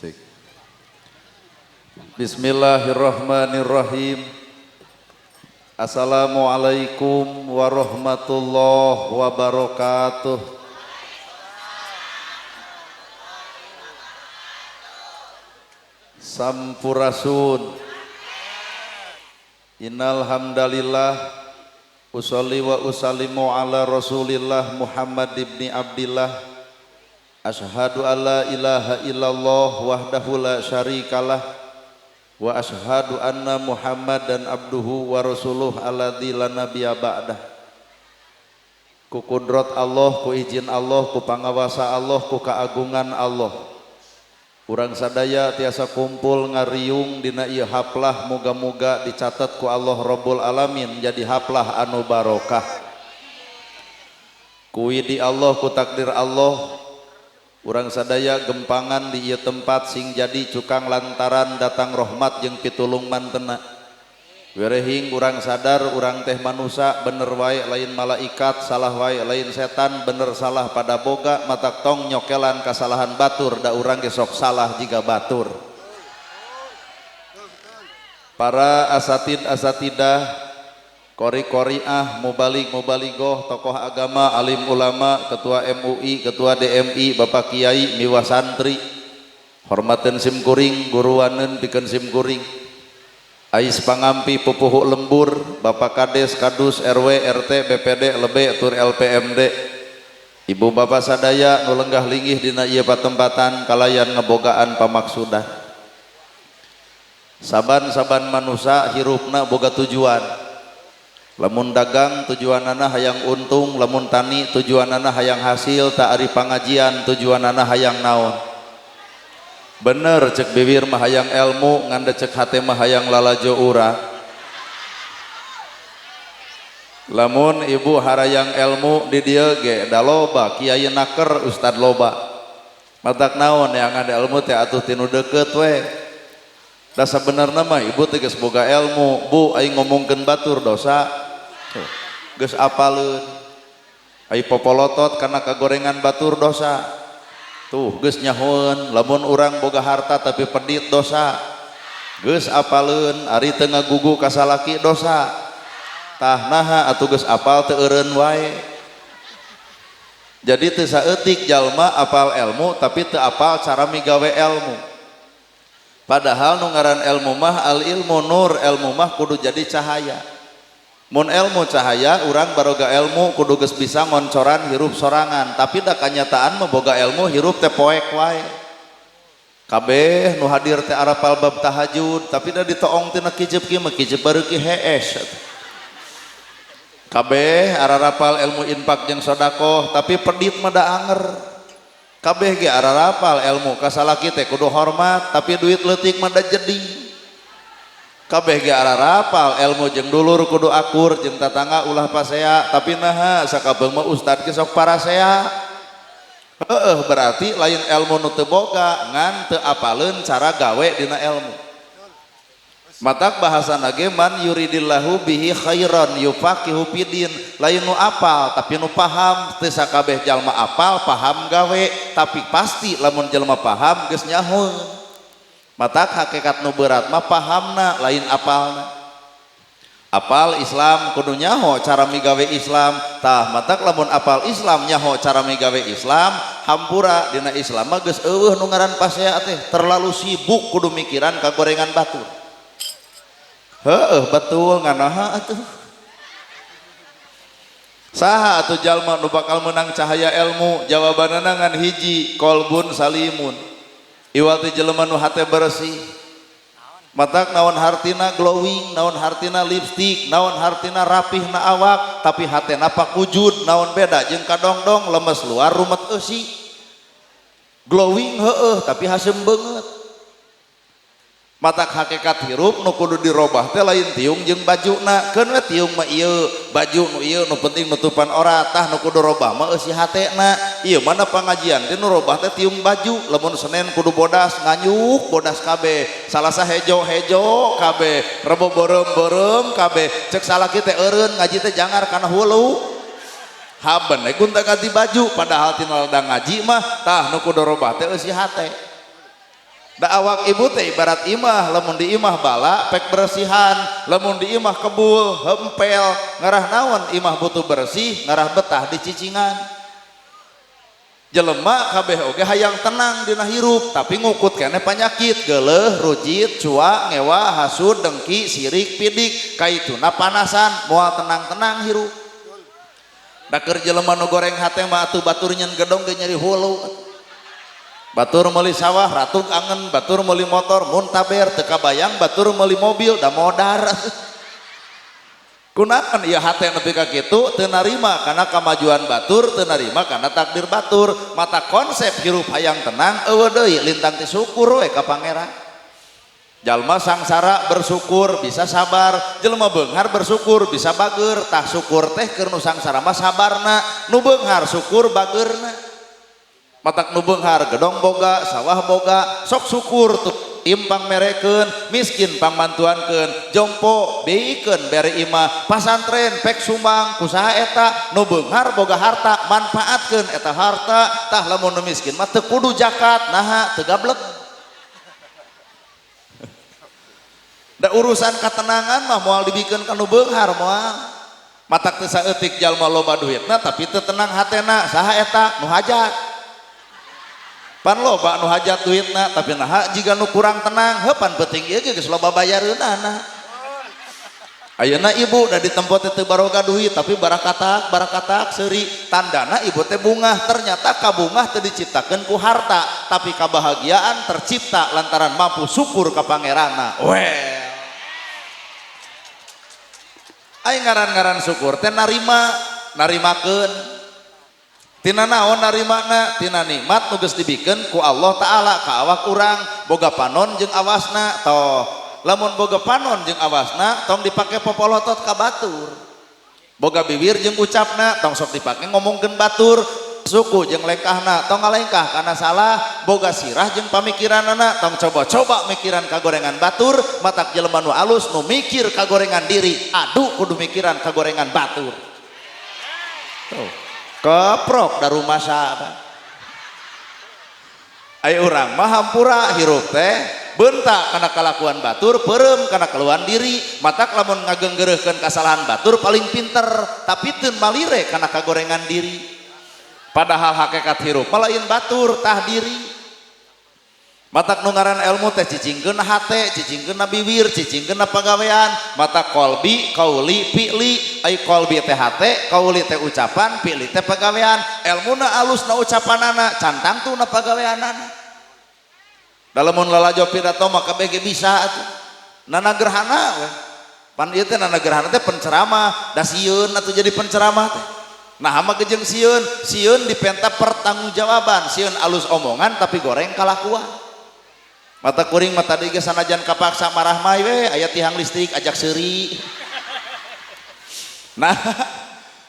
Cek. Bismillahirrahmanirrahim. Assalamualaikum warahmatullahi wabarakatuh. Sampurasun. Innal hamdalillah usolli wa usallimu ala Rasulillah Muhammad ibni Abdillah. Asyhadu alla ilaha illallah wahdahu la syarikalah wa asyhadu anna Muhammadan abduhu wa rasuluh alladzi la nabiyya ba'dah. Ku kudrat Allah, ku izin Allah, ku pangawasa Allah, ku keagungan Allah, urang sadaya tiasa kumpul ngariung dina ieu haplah, muga-muga dicatat ku Allah Rabbul Alamin jadi haplah anu barokah. Ku widi Allah, ku takdir Allah, urang sadaya gempangan di ieu tempat sing jadi cukang lantaran datang rahmat jeung pitulung mantena. Werehing urang sadar urang teh manusa, bener wae lain malaikat, salah wae lain setan, bener salah pada boga, matak tong nyokelan kasalahan batur, da urang ge sok salah jiga batur. Para asatid asatidah, kori-koriah, mubalig mubaligoh, tokoh agama, alim ulama, ketua MUI, ketua DMI, bapak kiai, miwah santri, hormaten sim kuring, guruaneun pikeun sim kuring. Ais pangampi pupuhu lembur, bapak kades, kadus, RW, RT, BPD, lebe, tur LPMD, ibu bapak sadaya nu lenggah linggih dina ieu patempatan kalayan ngebogaan pamaksudan. Saban-saban manusa hirupna boga tujuan. Lamun dagang tujuanana hayang untung, lamun tani tujuanana hayang hasil, tak ari pangajian tujuanana hayang naon. Bener cek bibir mah hayang ilmu, ngan cek hate mah hayang lalajo urang. Lamun ibu harayang ilmu di dieu ge da loba kiai naker ustad loba. Matak naon yang ada ilmu teh atuh tinu deukeut we. Da sabenerna mah ibu teh geus boga ilmu, bu aing ngomongkeun batur dosa. Geus apaleun. Ai popolotot kana kagorengan batur dosa. Tuh geus nyahoeun, lamun urang boga harta tapi pedit dosa. Geus apaleun, ari teu ngagugu ka salaki dosa. Tah naha atuh geus apal teu eureun wae. Jadi teu saeutik jalma apal ilmu tapi teu apal cara migawe ilmu. Padahal nu ngaran ilmu mah al ilmu nur, ilmu mah kudu jadi cahaya. Mun ilmu cahaya, urang baroga ilmu kudu geus bisa ngoncoran hirup sorangan, tapi da kanyataan mah boga ilmu hirup teh poek wae. Kabeh nu hadir teh arapal bab tahajud, tapi da ditoong tina kijep kieu mah kijep bareuki hees. Kabeh ararapal ilmu infak jeung sedekah, tapi pedit mah da anger. Kabeh ge ararapal ilmu kasalaki teh kudu hormat, tapi duit leutik mah da jadi. Kabeh ge ararapal ilmu jeung dulur kudu akur jeung tatangga ulah pasea, tapi naha sakabeung mah ustad ge sok parasea. Heueuh, berarti lain ilmu nu teu boga ngan teu apaleun cara gawe dina ilmu. Matak bahasana ge man yuridillahu bihi khairan yufaqihu fidin, lain nu apal tapi nu paham. Teu sakabeh jalma apal paham gawe, tapi pasti lamun jalma paham geus nyaho. Matak hakikat nu berat mah pahamna lain apalna. Apal Islam kudu nyaho cara migawe Islam. Tah matak lamun apal Islam nyaho cara migawe Islam, hampura dina Islam mah geus eueuh nu ngaran pasea teh, terlalu sibuk kudu mikiran kagorengan batur. Heueuh betul nganaha atuh. Saha atuh jalma nu bakal menang cahaya ilmu? Jawabanana ngan hiji, kolbun salimun. Iwal ti jelema nu hate bersih. Matak naon hartina glowing, naon hartina lipstick, naon hartina rapih na awak, tapi hatena pakujud, naon beda jeung kadongdong lemes luar rumet eusi. Glowing heueuh tapi haseum beungeut. Matak hakikat hirup nu kudu dirobah teh lain tiung jeung bajuna, keun we tiung mah ieu, baju nu ieu nu penting nutupan ora, tah nu kudu robah mah eusi hatena. Ieu mana pangajian teh nu robah teh tiung baju, lamun Senin kudu bodas, nganyuk bodas kabeh, Salasa hejo-hejo kabeh, Rebo beureum-beureum kabeh, cek salaki teh eureun ngaji teh jangar kana hulu. Haben we gonta ganti baju, padahal tina ladang ngaji mah tah nu kudu robah teh eusi hate. Da awak ibu teh ibarat imah, lamun di imah bala pek bersihan, lamun di imah kebul hempel, ngarah naon imah butuh bersih, ngarah betah di cicingan. Jelema kabeh oge hayang tenang dina hirup, tapi ngukut keneh panyakit, geuleuh, rujit, cua, ngewa, hasud, dengki, sirik, pidik, kaituna panasan, moal tenang-tenang hirup. Da keur jelema nu goreng hate mah atuh batur nyen gedong ge nyeri hulu. Batur meuli sawah ratug angen, batur meuli motor muntaber teu kabayang, batur meuli mobil da modar. Kunaon ieu hate nepi ka kitu teu narima kana kamajuan batur, teu narima kana takdir batur. Mata konsep hirup hayang tenang eueuh deui lintang ti syukur we ka Pangeran. Jalma sangsara bersyukur bisa sabar, jelema beunghar bersyukur bisa bager. Tah syukur teh keur nu sangsara mah sabarna, nu beunghar syukur bageurna. Matak nu beunghar gedong boga, sawah boga, sok syukur tuh impang merekeun, miskin pangmantuankeun, jompo beikeun bere imah, pasantren pek sumbang kusaha eta, nu beunghar boga harta manfaatkeun eta harta. Tah lamun nu miskin mah teu kudu zakat, naha teu gablek. Da urusan katenangan mah moal dibikeun ka nu beunghar moal. Matak teu saeutik jalma loba duitna tapi teu tenang hatena, saha eta nu hajat. Pan loba nu hajat duitna tapi naha jiga nu kurang tenang, heuh pan penting ieu ge geus loba bayareunana. Ayeuna ibu da ditempo teh teu baroga duit tapi barakatak barakatak seuri, tandana ibu teh bungah. Ternyata kabungah teu diciptakeun ku harta, tapi kabahagiaan tercipta lantaran mampu syukur ka Pangeranna. Well, ai ngaran-ngaran syukur teh narima, narimakeun. Tina naon narimana? Tina nikmat nu geus dibikeun ku Allah Ta'ala ka awak urang, boga panon jeung awasna. Toh lamun boga panon jeung awasna tong dipake popolotot ka batur. Boga bibir jeung ucapna tong sok dipake ngomongkeun batur. Suku jeung lengkahna tong ngalengkah kana salah. Boga sirah jeung pamikiranana tong coba-coba mikiran kagorengan batur. Matak jelema nu alus nu mikir kagorengan diri, adu kudu mikiran kagorengan batur. Tuh keprok dari rumah sana. Ayo urang mah hampura hirup teh bentak kana kalakuan batur, peureum kana keluhan diri. Matak lamun ngagenggereuhkeun kasalahan batur paling pinter, tapi teu malire kana kagorengan diri. Padahal hakikat hirup mah lain batur, tah diri. Matak nu ngaran ilmu teh cicingkeun hate, cicingkeun bibir, cicingkeun pagawean. Mata kolbi, kauli, fi'li. Ai kolbi teh hate, kauli teh ucapan, fi'li teh pagawean. Elmuna alus na ucapanana, cantang tu na pagaweanana. Dalamun lalajo pidato mah kabeh ge bisa atuh. Nana gerhana we. Pan ieu teh nana gerhana teh penceramah, da sieun atuh jadi penceramah teh. Nah mah gejeng sieun, sieun dipenta pertanggungjawaban, sieun alus omongan tapi goreng kalakuan. Mata kuring mata tadi ge sanajan kapaksa marah mah we aya tihang listrik ajak seuri. Nah,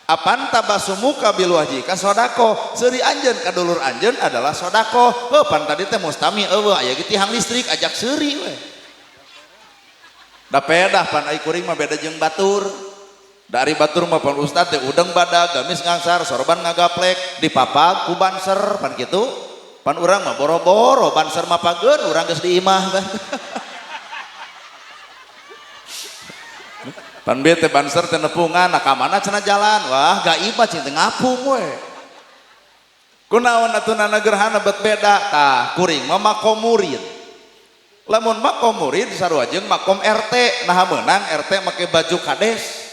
apan tabasumuka bil wajhika sodako, seuri anjeun ka dulur anjeun adalah sodako. Heuh pan tadi teh mustami eueuh aya ge tihang listrik ajak seuri we. Da pedah pan ai kuring mah beda jeung batur. Dari batur mah pan ustad teh udeng badag, gamis ngangsar, sorban ngagaplek, dipapag ku banser pan kitu. Pan urang mah boro-boro banser mah pageun urang geus di imah. Pan bete banser teh nepungan, nah ka mana cenah jalan? Wah, gaib mah cing teh ngapung we. Kunaon atuh nana gerhana bet beda? Tah, kuring mah makom murid. Lamun makom murid sarua jeung makom RT, naha meunang RT make baju kades.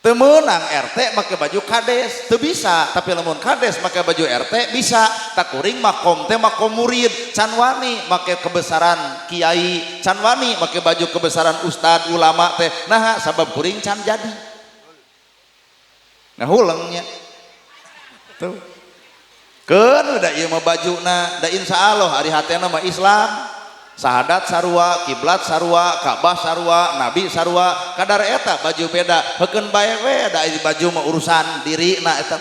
Teu meunang RT make baju kades, teu bisa, tapi lamun kades make baju RT bisa. Tak kuring makom teh makom murid, can wani make kebesaran kiai, can wani make baju kebesaran ustad ulama teh. Naha sabab kuring can jadi. Nah hulengnya. Tuh. Keun da ieu mah bajuna, da insyaallah ari hatena mah Islam. Sahadat sarua, kiblat sarua, Ka'bah sarua, nabi sarua, kadar eta baju beda, heukeun bae we da baju mah urusan diri na eta.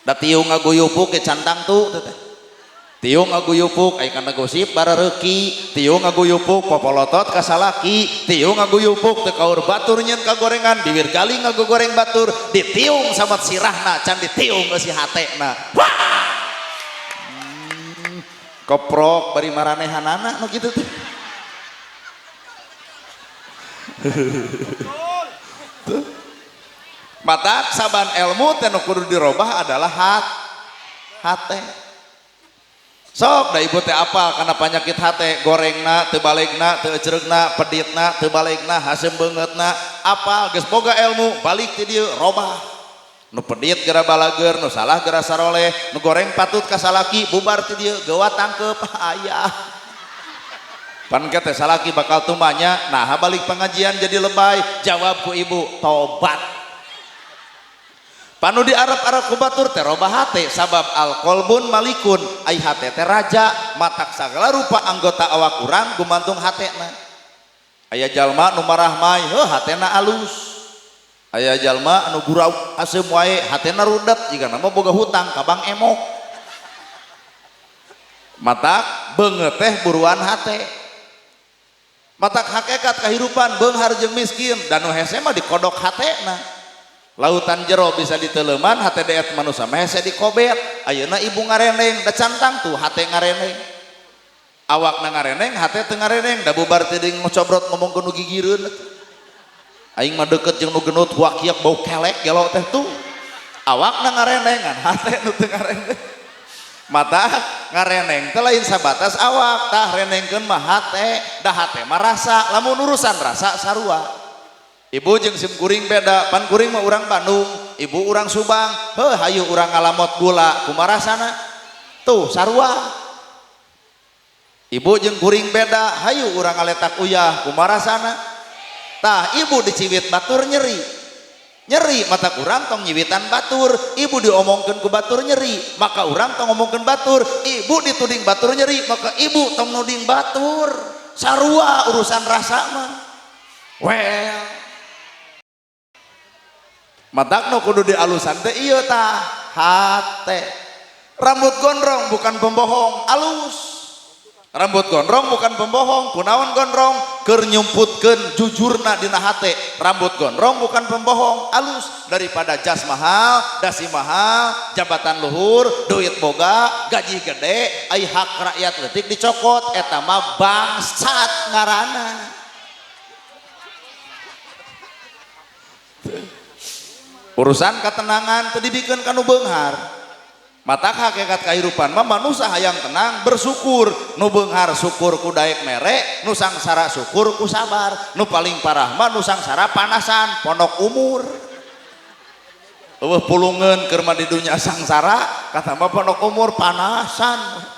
Da tiung ngaguyupuk ge cantang tu teh. Tiung ngaguyupuk ai kana gosip barareuki, tiung ngaguyupuk popolotot ka salaki, tiung ngaguyupuk teu kaur batur nyeun kagorengan, bibir galing ngagogoreng batur, ditiung sama sirahna can ditiung si hatena. Wah! Koprok bari maranehanana nu kitu teh. Matak saban ilmu teh nu kudu dirobah adalah hate. Sok da ibu teh apal kana panyakit hate, gorengna teu balegna, teu ecreugna, peditna teu balegna, haseum beungeutna, apal geus boga ilmu balik ti dieu robah. Nu pedit geura balager, nu salah geura saroleh, nu goreng patut ka salaki bubar ti dieu geuwat tangkeup ayah. Pan teh salaki bakal tumanya, nah balik pengajian jadi lebay, jawab ku ibu tobat. Panu di Arab-Arab ku batur teh robah hate sabab alqolbun malikun, ai hate teh raja, matak sagala rupa anggota awak urang gumantung hatena. Aya jalma nu marah mai, heuh hatena alus. Aya jalma anu gurau haseum wae, hatena rudet jigana mah boga hutang ka Bang Emok. Matak beungeut teh buruan hate. Matak hakikat kahirupan beunghar jeung miskin dan nu hese mah dikodok hatena. Lautan jero bisa diteleman hate deet manusia mah hese dikobet. Ayeuna ibu ngareneng da cantang tuh hate ngareneng. Awakna ngareneng hate teu ngareneng da bubar teh deui ngocobrot ngomong nu gigireun. Aing mah deket jeung nu genut wakiak bau kelek gelo teh tuh. Awakna ngareneng ngan hate nu teu ngareneng. Mata ngareneng teh lain sabatas awak, tah renengkeun mah hate, da hate mah rasa, lamun urusan rasa sarua. Ibu jeung sim kuring beda, pan kuring mah urang Bandung, ibu urang Subang, heuh hayu urang ngalamot gula, kumaha rasana? Tuh sarua. Ibu jeung kuring beda, hayu urang ngaletak uyah, kumaha rasana? Tah ibu diciwit batur nyeri. Nyeri mata kurang tong nyiwitan batur, ibu diomongkeun ku batur nyeri, maka urang tong ngomongkeun batur, ibu dituding batur nyeri, maka ibu tong nuding batur. Sarua urusan rasa mah. Well, matak nu kudu dialusan teh ieu tah hate. Rambut gondrong bukan pembohong, alus. Rambut gondrong bukan pembohong, kunaon gondrong keur nyumputkeun jujurna dina hate. Rambut gondrong bukan pembohong, alus daripada jas mahal, dasi mahal, jabatan luhur, duit boga, gaji gede, ai hak rakyat leutik dicokot, eta mah bangsat ngaranna. Urusan ketenangan teu dibikeun ka nu beunghar. Matak hakikat kahirupan mah manusia hayang tenang bersyukur, nu beunghar syukur ku daek mere, nu sangsara syukur ku sabar, nu paling parah mah nu sangsara panasan pondok umur. Eueuh pulungeun keur mah di dunya sangsara, kata mah pondok umur panasan.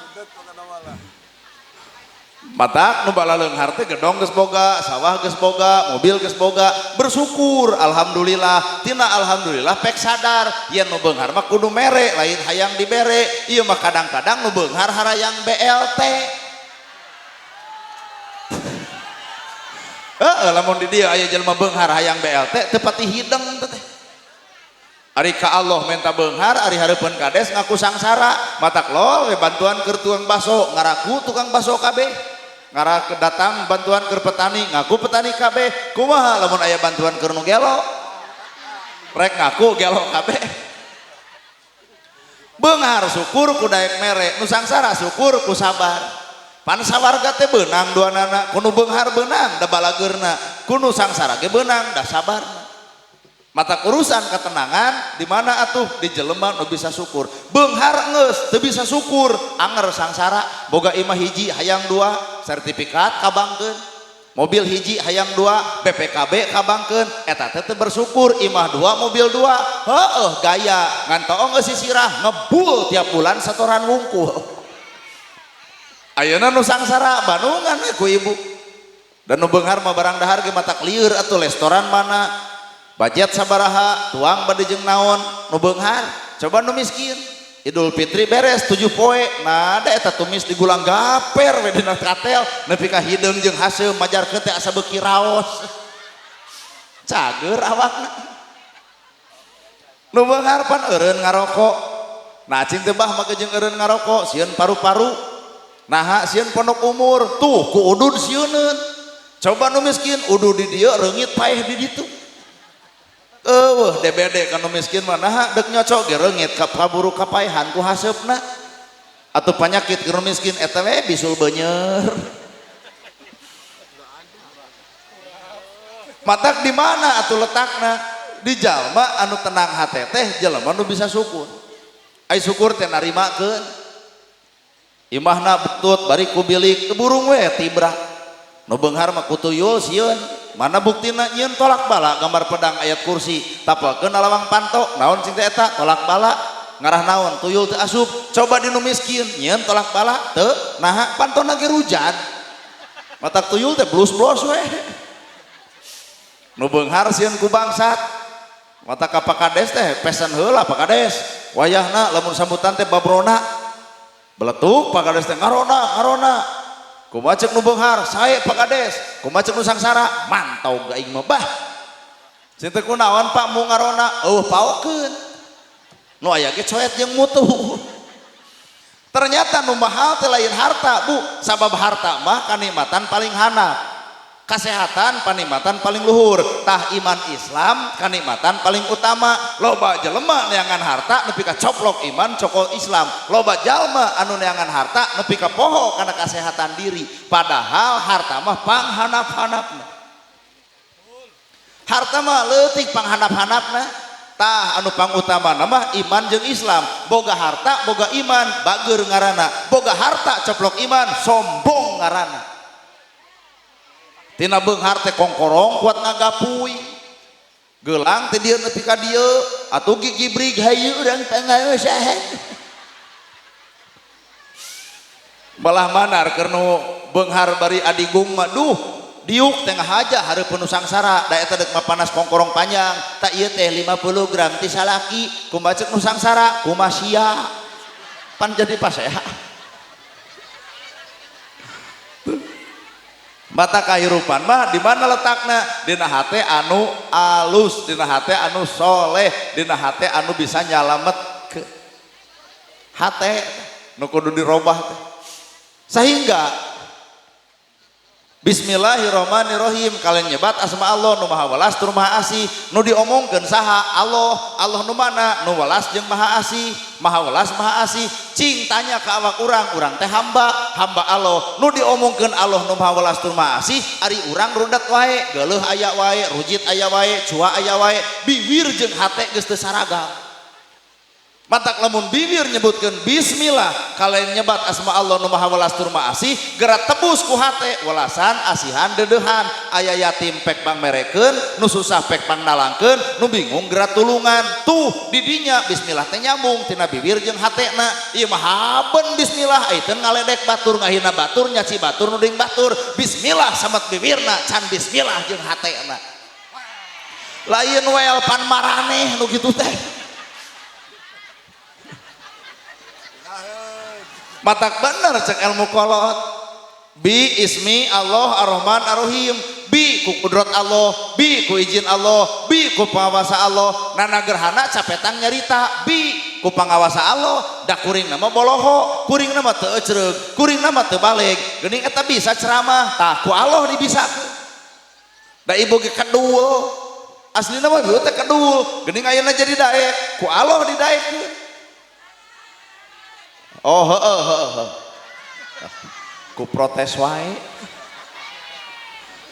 Matak nu balaleunghar teh gedong geus boga, sawah geus boga, mobil geus boga, bersyukur alhamdulillah. Tina alhamdulillah pek sadar yen nu beunghar mah kudu mere lain hayang dibere. Ieu mah kadang-kadang nu beunghar harayang BLT. Heeh, lamun di dieu aya jelema beunghar hayang BLT teu pati hideng teh. Ari ka Allah menta beunghar, ari hareupeun kades ngaku sangsara, matak lol we bantuan keur tukang baso, ngaraku tukang baso kabeh. Ngarak datang bantuan keur petani, ngaku petani kabeh. Kumaha lamun aya bantuan keur nu gelo? Rek ngaku gelo kabeh. Beunghar syukur ku daek mere, nu sangsara syukur ku sabar. Pan sawarga teh beunang duanana, ku nu beunghar beunang da balageurna, ku nu sangsara ge beunang da sabarna. Mata urusan ketenangan di mana atuh di jelema nu bisa syukur. Beunghar geus teu bisa syukur, anger sangsara, boga imah hiji hayang dua, sertifikat kabangkeun. Mobil hiji hayang dua, BPKB kabangkeun, eta teh teu bersyukur, imah dua, mobil dua. Heueuh gaya, ngan toong geus sisirah ngebul tiap bulan setoran wungkul. Ayeuna nu sangsara bandungan we ku ibu. Dan nu beunghar mah barang dahar ge matak lieur atuh restoran mana. Budget sabaraha, tuang bade jeung naon, nu beunghar, coba nu miskin. Idul Fitri beres 7 poe, nah da eta tumis digulang gaper we dina katel, nepi ka hideung jeung haseum majarkeun teh asa beuki raos. Cager awakna. Nu beunghar pan eureun ngarokok. Nah cing teh bah mah jeung eureun ngarokok, sieun paru-paru. Naha sieun pondok umur, tuh ku udud sieuneun. Coba nu miskin udud di dieu reungit paeh di ditu. Eueuh DBD kanu miskin mah naha deuk nyocok ge reungit kaburu kapaehan ku haseupna. Atau penyakit keur miskin eta we bisul beunyer. Matak di mana atuh letakna? Di jalma anu tenang hate teh jelema nu bisa syukur. Ai syukur teh narimakeun. Imahna butut bari ku bilik burung we tibra. Nu beunghar mah ku tuyul sieun. Mana buktina nyieun tolak bala gambar pedang ayat kursi tapelkeun lawang panto naon cing teh eta tolak bala ngarah naon tuyul teu asup coba di nu miskin nyieun tolak bala teu naha pantona ge rujan matak tuyul teh blus-blus we nu beunghar sieun ku bangsat mata ka Pak Kades teh pesen heula Pak Kades wayahna lamun sambutan teh babrona beletuk Pak Kades teh ngarona ngarona kumaha ceuk nu beunghar sae Pak Kades kumaha ceuk nu sangsara mantau aing mah bah cing teh kunaon Pak mu ngarona eueuh paokeun nu aya ge coet jeung mutu. Ternyata nu mahal teh lain harta bu, sabab harta mah kanikmatan paling handap, kasehatan panikmatan paling luhur, tah iman Islam kanikmatan paling utama. Loba jelema neangan harta nepi ka coplok iman cokol Islam, loba jalma anu neangan harta nepi ka poho kana kasehatan diri, padahal harta mah panghanap-hanapna, harta mah leutik panghanap-hanapna. Tah anu pangutama mah iman jeung Islam. Boga harta boga iman bager ngaranna, boga harta coplok iman sombong ngaranna. Tina beunghar teh kongkorong kuat ngagapuy gelang teh dieu nepi ka dieu atuh gigibrig hayu urang pangaosahan malah manar keur nu beunghar bari adigung mah duh diuk teh ngahaja hareupeun nu sangsara da eta deuk mapanas kongkorong panjang tak ieu teh 50 gram ti salaki kumaha ceuk nu sangsara kumaha sia pan jadi pasea. Mata kahirupan mah di mana letakna? Dina hate anu alus, dina hate anu soleh, dina hate anu bisa nyalamet ke hate nu kudu dirobah teh. Sehingga Bismillahirrahmanirrahim kalian nyebat asma Allah nu maha welas tur maha asih, nu diomongkeun saha? Allah. Allah nu mana? Nu welas jeung maha asih, maha welas maha asih. Cing tanya ka awak urang, urang teh hamba, hamba Allah. Nu diomongkeun Allah nu maha welas tur maha asih, ari urang rudet wae, geuleuh aya wae, rujit aya wae, cua aya wae, bibir jeung hate geus teu saragam. Matak lamun bibir nyebutkeun bismillah kalian nyebat asma Allah nu maha welas tur maha asih, gerak tebus ku hate welasan asihan deudeuhan. Aya yatim pek pangmerekeun, nu susah pek pangnalangkeun, nu bingung gerak tulungan. Tuh didinya bismillah teh nyambung tina bibir jeung hatena. Ieu mah haben bismillah ai teu ngaledek batur, ngahina batur, nyaci batur, nuding batur. Bismillah samet bibirna can bismillah jeung hatena. Lain wel pan maraneh nu kitu teh. Matak bener cek ilmu kolot bi ismi Allah ar-Rahman ar-Rahim, bi ku kudrat Allah, bi ku izin Allah, bi ku pangawasa Allah. Nana gerhana capetang nyarita bi ku pangawasa Allah, da kuring nama boloho, kuring nama teu ecreug, kuring nama teu baleg, geuning eta bisa ceramah tah ku Allah dibisakeun. Da ibu ge kedul, aslina mah ibu teh kedul, geuning ayeuna jadi daek, ku Allah didaekeun. Oh heeh heeh. Ku protes wae.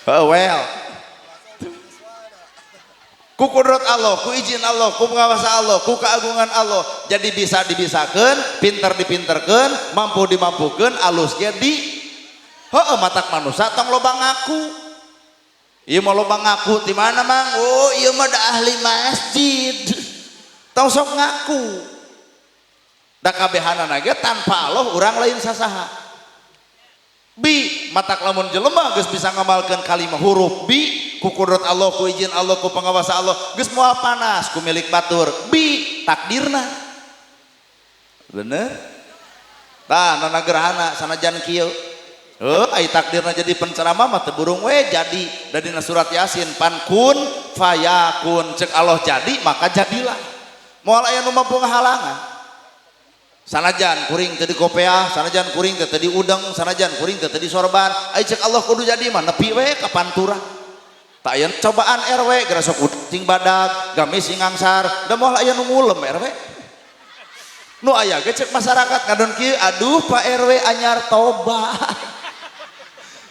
Heeh well. Ku kudrat Allah, ku izin Allah, ku pengawasa Allah, ku keagungan Allah. Jadi bisa dibisakeun, pinter dipinterkeun, mampu dimampukeun, alus ge di heeh matak manusa tong loba ngaku. Ieu mah loba ngaku di mana mang? Oh, ieu mah da ahli masjid. Tong sok ngaku. Da kabehanana ge tanpa Allah urang lain sasaha. Bi matak lamun jelema geus bisa ngamalkeun kalimah huruf bi ku kudrat Allah, ku izin Allah, ku pangawasa Allah, geus moal panas ku milik batur. Bi takdirna. Bener? Tah nana gerhana sanajan kieu. Heuh ai takdirna jadi penceramah mah teu burung we jadi. Da dina surat Yasin pan kun fayakun, cek Allah jadi maka jadilah. Moal aya nu mampu ngahalangan. Sanajan kuring teu dikopeah, sanajan kuring teu diudeng, sanajan kuring teu disorban, ai cek Allah kudu jadi mah nepi we ka pantura. Tak aya cobaan RW geura sok cing badag, gamis sing ngangsar, da moal aya nu ngulem RW. Nu aya ge cek masyarakat ngadon kieu, aduh Pak RW anyar tobat.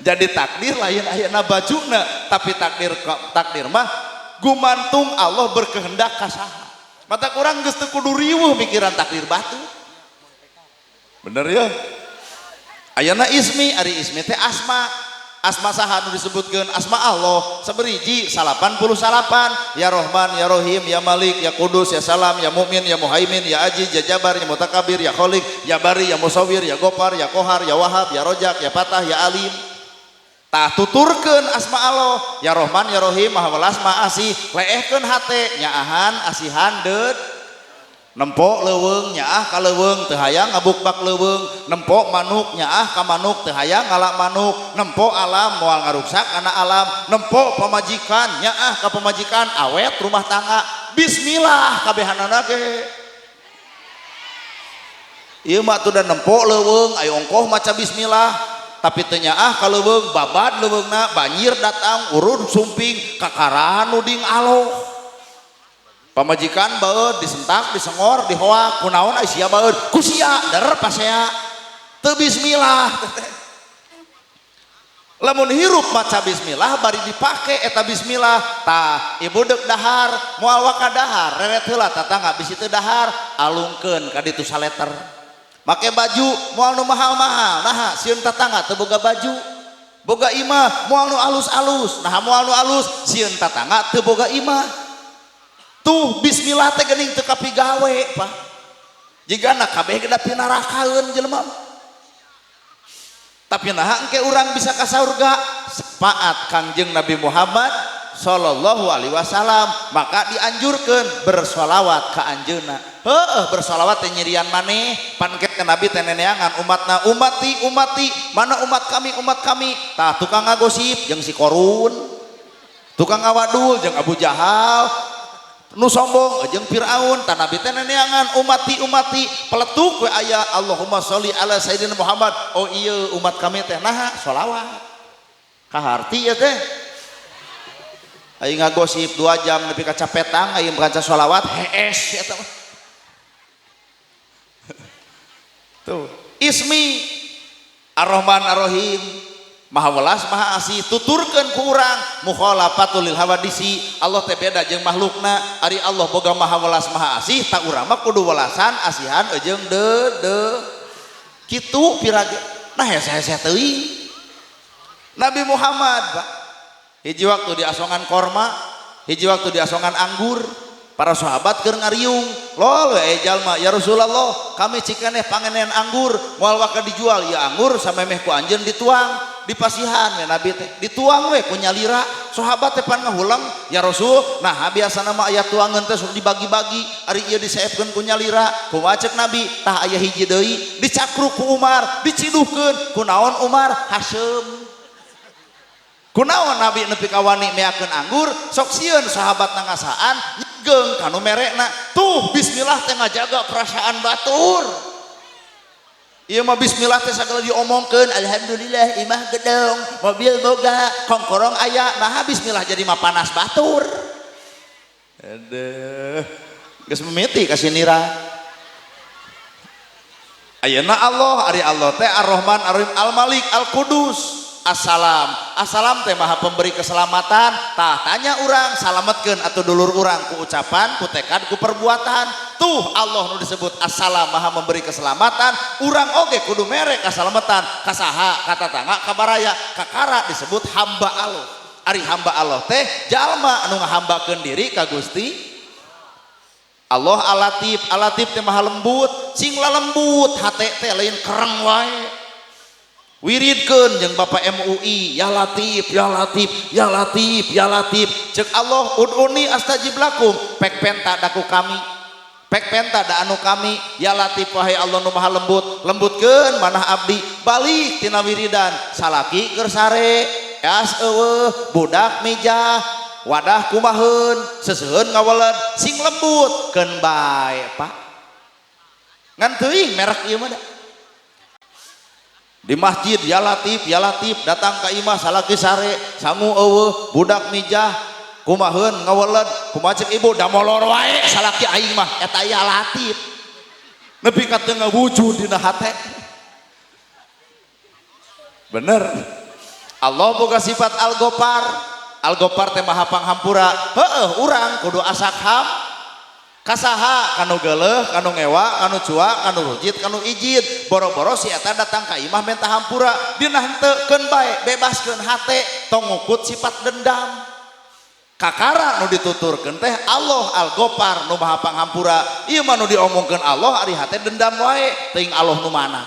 Jadi takdir lain ayana bajuna, tapi takdir takdir mah gumantung Allah berkehendak ka saha. Mata kurang geus teu kudu riweuh mikiran takdir batu. Bener ya? Ayana ismi, ari ismi teh asma. Asma saha nu disebutkeun? Asma Allah saberiji 89, ya Rahman, ya Rahim, ya Malik, ya Kudus, ya Salam, ya Mukmin, ya Muhaimin, ya Aziz, ya Jabar, ya Mutakabir, ya Khalik, ya Bari, ya Musawwir, ya Gopar, ya Kohar, ya Wahab, ya Rojak, ya Fatah, ya Alim. Tah tuturkeun asma Allah, ya Rahman, ya Rahim, Maha Welas, Maha Asih, leehkeun hate, nyaahan, asihan, deud nempok leuweung nyaah ka leuweung teu hayang ngabukbak leuweung, nempok manuk nyaah ka manuk teu hayang ngala manuk, nempok alam moal ngaruksak kana alam, nempok pamajikan nyaah ka pamajikan awet rumah tangga. Bismillah kabehanana ge. Ieu mah tuh da nempok leuweung ayo ongkoh maca bismillah tapi teu nyaah ka leuweung, babad leuweungna, banjir datang urun sumping kakarahan nuding aloh. Pamajikan baeud disentak, disengor, dihoak, kunaon ai sia baeud? Ku sia der pasea. Teu bismillah. Lamun hirup maca bismillah bari dipake eta bismillah, tah ibu deuk dahar moal waka dahar, reret heula tatangga bisi teu dahar, alungkeun ka ditu saleter. Make baju moal nu mahal-mahal, naha sieun tatangga teu boga baju. Boga imah moal nu alus-alus, naha moal nu alus sieun tatangga teu boga imah. Tuh bismillah teh geuning teu kapigawe, Pak. Jigana kabeh ge da pinarakaeun jelema. Tapi naha engke urang bisa ka saurga? Sepaat Kangjeng Nabi Muhammad sallallahu alaihi wasallam, maka dianjurkeun bersolawat ka anjeunna. Heueuh bersolawat teh nyirian maneh, pan ke Nabi teh neneangan umatna, umati umati, mana umat kami umat kami. Tah tukang ngagosip jeung si Korun. Tukang ngawadul jeung Abu Jahal, nu sombong jeung Firaun. Tah Nabi teh neneangan umati umati, peletuk we aya Allahumma sholli ala sayyidina Muhammad. Oh iya umat kami teh naha sholawat. Kaharti ya teh. Aing ngagosip 2 jam nepi ka capetang aing baca sholawat hees eta mah. Tuh, ismi Ar-Rahman Ar-Rahim, Maha Welas Maha Asih, tuturkeun ku urang mukhalafatul lil hawadisi. Allah teh beda jeung makhlukna. Ari Allah boga Maha Welas Maha Asih, tak urang mah kudu welasan asihan jeung de de kitu pirage. Nah hese-hese teuing Nabi Muhammad, Pak. Hiji waktu diasongan korma, hiji waktu diasongan anggur, para sahabat keur ngariung, lol we jalma, ya Rasulullah, kami cikeneh pangenan anggur, moal waka dijual ya anggur samemeh ku anjeun dituang, dipasihan we Nabi teh, dituang we ku nyalira. Sahabat teh pan ngahulang, ya Rasul, nah biasana mah aya tuangeun teh sok dibagi-bagi, ari ieu diseepkeun ku nyalira. Kumaha cek Nabi? Tah aya hiji deui, dicakruk ku Umar, diciduhkeun, kunaon Umar? Haseum. Kunaon Nabi nepi ka wani meakeun anggur, sok sieun sahabat nangasaan nyegeng kanu merekna. Tuh bismillah teh ngajaga perasaan batur. Ieu mah bismillah teh sagala diomongkeun, alhamdulillah imah gedong, mobil boga, kongkorong aya. Nah bismillah jadi mah panas batur. Aduh, geus mimiti ka sinira. Ayeuna Allah, ari Allah teh Ar-Rahman, Ar-Rahim, Al-Malik, Al-Qudus. Assalam, assalam teh maha pemberi keselamatan. Tah tanya urang salametkeun atau dulur urang ku ucapan, ku tekad, ku perbuatan. Tuh Allah nu disebut assalam maha memberi keselamatan. Urang oge kudu mere kasalamatan ka saha, ka tatangga, ka baraya, kakara disebut hamba Allah. Ari hamba Allah teh jalma anu ngahambakeun diri ka Gusti Allah. Alatif, alatif teh maha lembut, sing lalembut hate teh lain kereng wae. Wiridkeun jeung Bapak MUI, ya Latif, ya Latif, ya Latif, ya Latif. Cek Allah ud'uni astajib lakum, pek penta daku kami, pek penta da anu kami. Ya Latif, wahai Allah nu maha lembut, lembutkeun manah abdi. Balik tina wiridan, salaki keur sare, es eueuh, budak mijah, wadah kumaheun, seseuheun ngaweled, sing lembut keun bae, Pak. Ngan teuing merek ieu mah da. Di masjid ya Latif, ya Latif, datang ka imah salaki sare, sangu eueuh, budak mijah, kumaheun ngaweled, kumaha cek ibu, da molor wae salaki aing mah, eta ya Latif. Nepi ka teu ngawujud dina hate. Bener. Allah boga sifat Al-Ghaffar. Al-Ghaffar teh maha panghampura. Heueuh urang kudu asak ham. Kasaha kanu geuleuh, kanu ngewa, kanu cuak, kanu rujit, kanu ijid. Boro-boro si eta datang ka imah menta hampura, dina henteu keun bae, bebaskeun hate, tong ngukut sifat dendam. Kakara nu dituturkeun teh Allah Al-Ghaffar nu maha panghampura. Ieu mah nu diomongkeun Allah ari hate dendam wae, teuing Allah nu mana.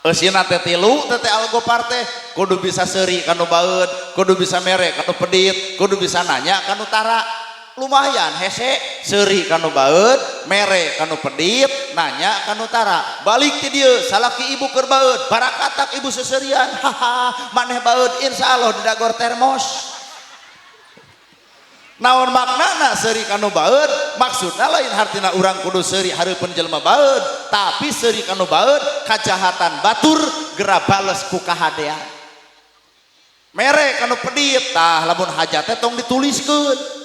Eusina teh tilu teh Al-Ghaffar teh kudu bisa seuri kanu baeud, kudu bisa mere kanu pedit, kudu bisa nanya kanu tara. Lumayan hese seuri kanu baeud, mere kanu pedit, nanya kanu tara. Balik ti dieu salaki ibu keur baeud, barakatak ibu seserian. Haha, maneh baeud insyaallah didagor termos. Naon maknana seuri kanu baeud? Maksudna lain hartina urang kudu seuri hareupeun jelema baeud, tapi seuri kanu baeud kajahatan batur gera bales ku kahadean. Mere kanu pedit, tah lamun hajat teh tong dituliskeun.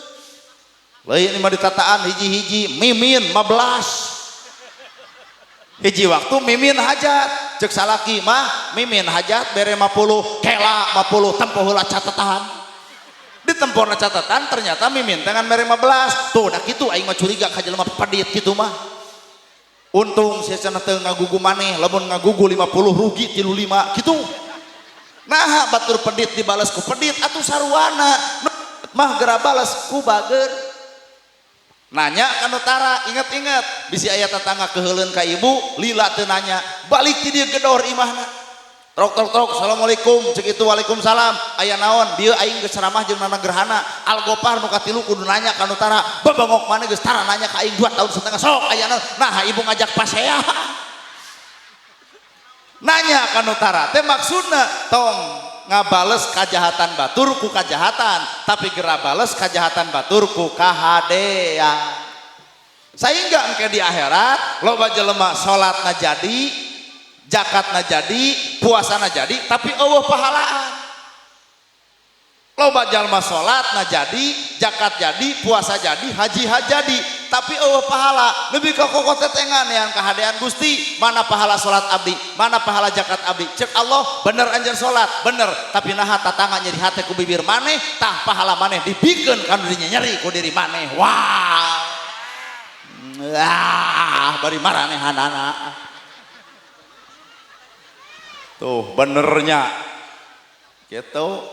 Lain mah ditataan hiji-hiji mimin 15. Hiji waktu mimin hajat, cek salaki mah mimin hajat bere 50, kela 50 tempo heula catatan. Ditempona catatan ternyata mimin teh ngan mere 15. Tuh dah kitu aing mah curiga ka jelema pedit kitu mah. Untung sia cenah teu ngagugu maneh, lamun ngagugu 50 rugi 35 kitu. Naha batur pedit dibales ku pedit atuh saruana mah geura bales ku bager. Nanya kanu tara, inget-inget bisi aya tetangga keheuleun ka ibu, lila teu nanya, balik ti dieu gedor imahna. Trok trok trok, assalamualaikum, cek itu waalaikumsalam. Aya naon? Dieu aing geus ceramah jeung Nana Gerhana. Al-Ghaffar nu katilu kudu nanya kanu tara. Babangok maneh geus tara nanya ka aing 2 tahun setengah sok aya naon? Nah, ibu ngajak pasea. Nanya kanu tara teh maksudna tong ngabales kajahatan batur ku kajahatan, tapi gera bales kajahatan batur ku kahadean. Sehingga engke di akhirat loba jelema salatna jadi, zakatna jadi, puasana jadi, tapi eueuh pahalaan. Loba jalma salatna jadi, zakat jadi, puasa jadi, haji jadi, tapi eueuh pahala. Lebih ka kokotetengan yang kahadean Gusti, mana pahala salat abdi, mana pahala zakat abdi. Cek Allah, bener anjeun salat, bener, tapi naha tatangga nyeri hate ku bibir maneh, tah pahala maneh dibikeun kana dirinya nyeri ku diri maneh. Wah. Ah, bari maranehanana. Tuh benernya. Gitu.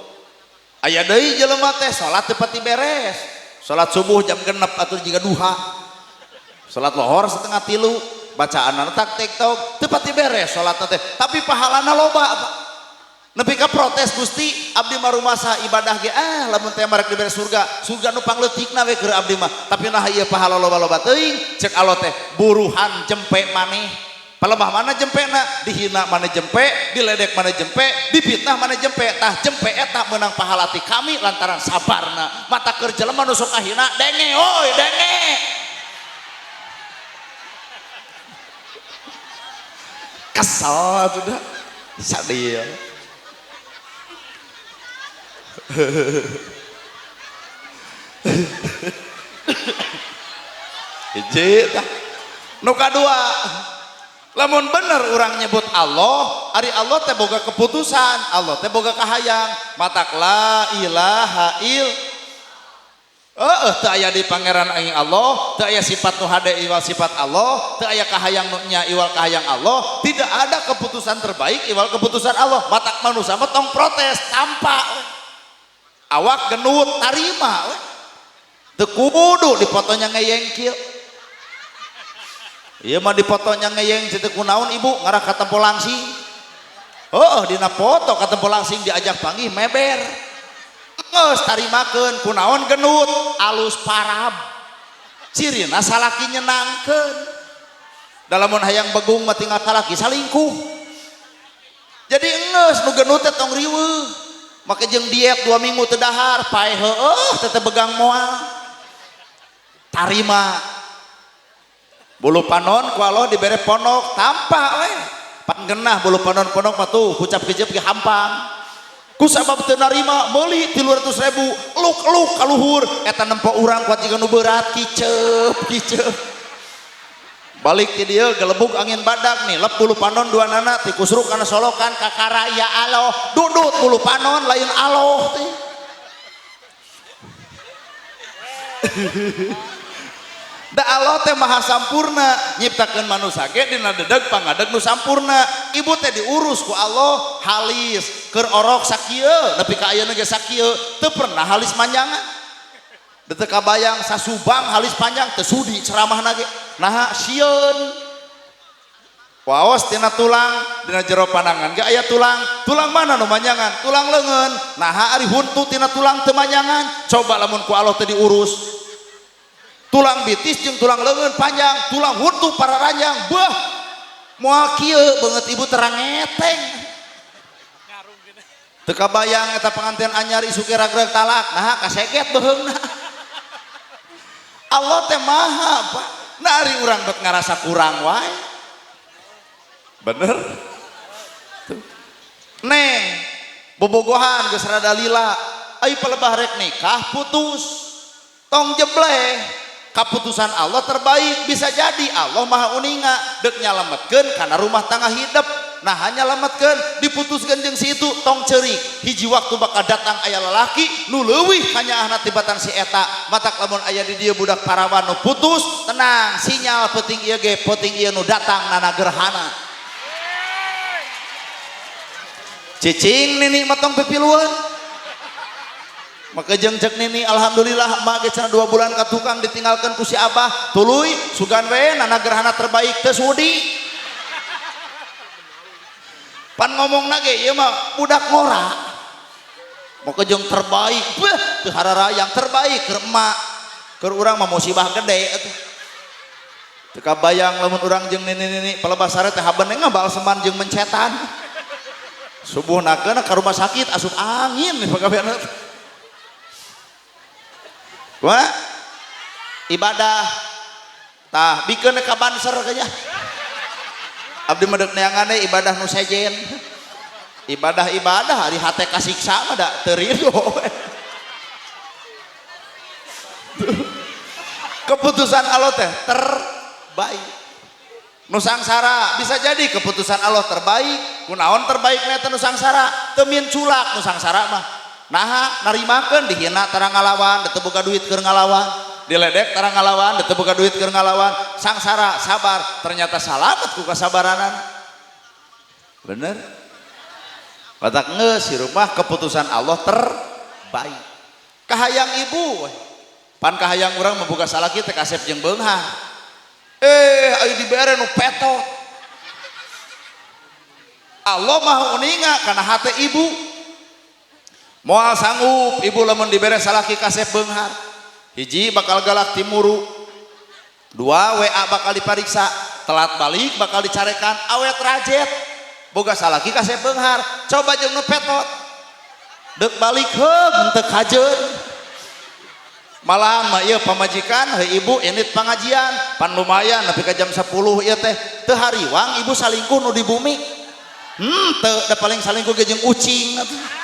Aya deui jelema teh salat teu pati beres. Salat subuh jam 6 atuh jiga duha. Salat lohor 2:30, bacaanna tak tiktok teu pati beres salatna teh, tapi pahalana loba. Nepi ka protes Gusti, abdi mah rumasa ibadah ge ah lamun teh marek dibere surga, surga nu pangleutikna we keur abdi mah. Tapi nah ieu pahala loba-loba teuing, cek Allah teh buruhan jempe maneh. Palebah mana jempena, dihina mana jempe, diledek mana jempe, dipitnah mana jempe, tah jempe eta menang pahala ti kami lantaran sabarna. Mata keur jelema nu sok kahina, denge oi denge. Kesel atuh dah. Sadil. Hiji tah. Nu kadua, lamun bener urang nyebut Allah, ari Allah teh boga keputusan, Allah teh boga kahayang, matak la ilaha il. Heeh, teu aya di pangeran aing Allah, teu aya sifat nu hade iwal sifat Allah, teu aya kahayang nu nya iwal kahayang Allah, tidak ada keputusan terbaik iwal keputusan Allah. Matak manusia mah tong protes, tampa we. Awak genut tarima we. Teu kudu dipotonya ngeyeng kieu. Ieu mah dipotonya ngeyeng teu kunaon ibu ngarah ka tempo langsing. Heuh, dina foto ka tempo langsing diajak panggih meber. Geus tarimakeun kunaon genut alus parab. Cirina salaki nyenangkeun. Da lamun hayang begung mah tinggal salaki salingkuh. Jadi geus nu genut teh tong riweuh. Make jeung diet 2 minggu teu dahar, paeh heueuh teh begang moal. Tarima. Bulu panon ku Allah dibere ponok tampa we. Panggenah bulu panon ponok mah tuh kucap kecep ge hampang. Ku sabab teu narima meuli 300.000 luk-luk ka luhur eta nempo urang kuat jiga nu berat kiceup kiceup. Balik ti dieu gelebug angin badak nih, lep bulu panon dua nana ti kusruk kana solokan kakara ya Allah, dudut bulu panon lain Allah teh. Da Allah teh maha sampurna, nyiptakeun manusia ge dina dedeg pangadeg nu sampurna. Ibu teh diurus ku Allah halis, keur orok sakieu nepi ka ayeuna ge sakieu, teu pernah halis manjangan. Teu kabayang sasubang halis panjang teu sudi ceramahna ge. Naha sieun. Waos tina tulang, dina jero panangan ge aya tulang. Tulang mana nu manjangan? Tulang leungeun. Naha ari huntu tina tulang teu manjangan? Coba lamun ku Allah teh diurus. Tulang bitis jeung tulang leungeun panjang, tulang huntu pararanjang. Beuh. Moal kieu beungeut ibu terangeteng. Teu kabayang eta panganten anyar isuk ge ragrag talak. Naha kaseget beuheungna. Allah teh maha, Pak. Nah ari urang bet ngarasa kurang wae. Bener? Tuh. Neng, bobogohan geus rada lila. Ai palebah rek nikah putus. Tong jebleh. Kaputusan Allah terbaik, bisa jadi Allah maha uninga dek nyalametkeun kana rumah tangga hidup. Nah hanya nyalametkeun diputuskeun jeung si itu tong ceurik. Hiji waktu bakal datang aya lalaki nu leuwih kanyaahna tibatan si eta. Matak lamun aya di dieu budak parawan nu putus, tenang, sinyal peuting ieu ge peuting ieu nu datang nana gerhana. Cicing nini mah tong pipilueun. Maka jeung cek nini alhamdulillah emak ge cenah 2 bulan ka tukang ditinggalkeun ku si abah, tuluy sugan we nana gerhana terbaik teu sudi. Pan ngomongna ge ieu mah budak ngora. Maka jeung terbaik, beuh teu hararayang terbaik keur emak. Keur urang mah musibah gede atuh. Teu kabayang lamun urang jeung nini-nini palebah sare teh haben ngabalseman jeung mencetan. Subuhna keuna ka rumah sakit asup angin pagawean. Wah, ibadah tah bikeun ka banser kayaknya. Abdi mah deuk neangan ibadah nu sejen. Ibadah-ibadah ari hate kasiksa mah da teu rido. Keputusan Allah teh terbaik. Nu sangsara bisa jadi keputusan Allah terbaik. Kunaon terbaikna teh nu sangsara? Teu minculak nu sangsara mah. Naha narimakeun dihina tara ngalawan, teu boga duit keur ngalawan, diledek tara ngalawan, teu boga duit keur ngalawan, sangsara sabar, ternyata salamet ku kasabaranan. Bener? Batak geus hirup mah keputusan Allah terbaik. Kahayang ibu we. Pan kahayang urang membuka salaki teh kasep jeung beunghar. Ayo dibere nu petot. Allah maha uninga kana hate ibu. Moal sanggup ibu lamun dibere salaki kasep beunghar. Hiji bakal galak timuru. Dua WA bakal dipariksa, telat balik bakal dicarekan, awet rajet. Boga salaki kasep beunghar, coba jeung nu petot. Deuk balik heug teu kajeun. Malahan mah ieu pamajikan heuh ibu init pangajian, pan lumayan nepi ka jam 10 ieu teh. Teu hariwang ibu salingkuh nu di bumi. Teu da paling salingkuh ge jeung ucing atuh.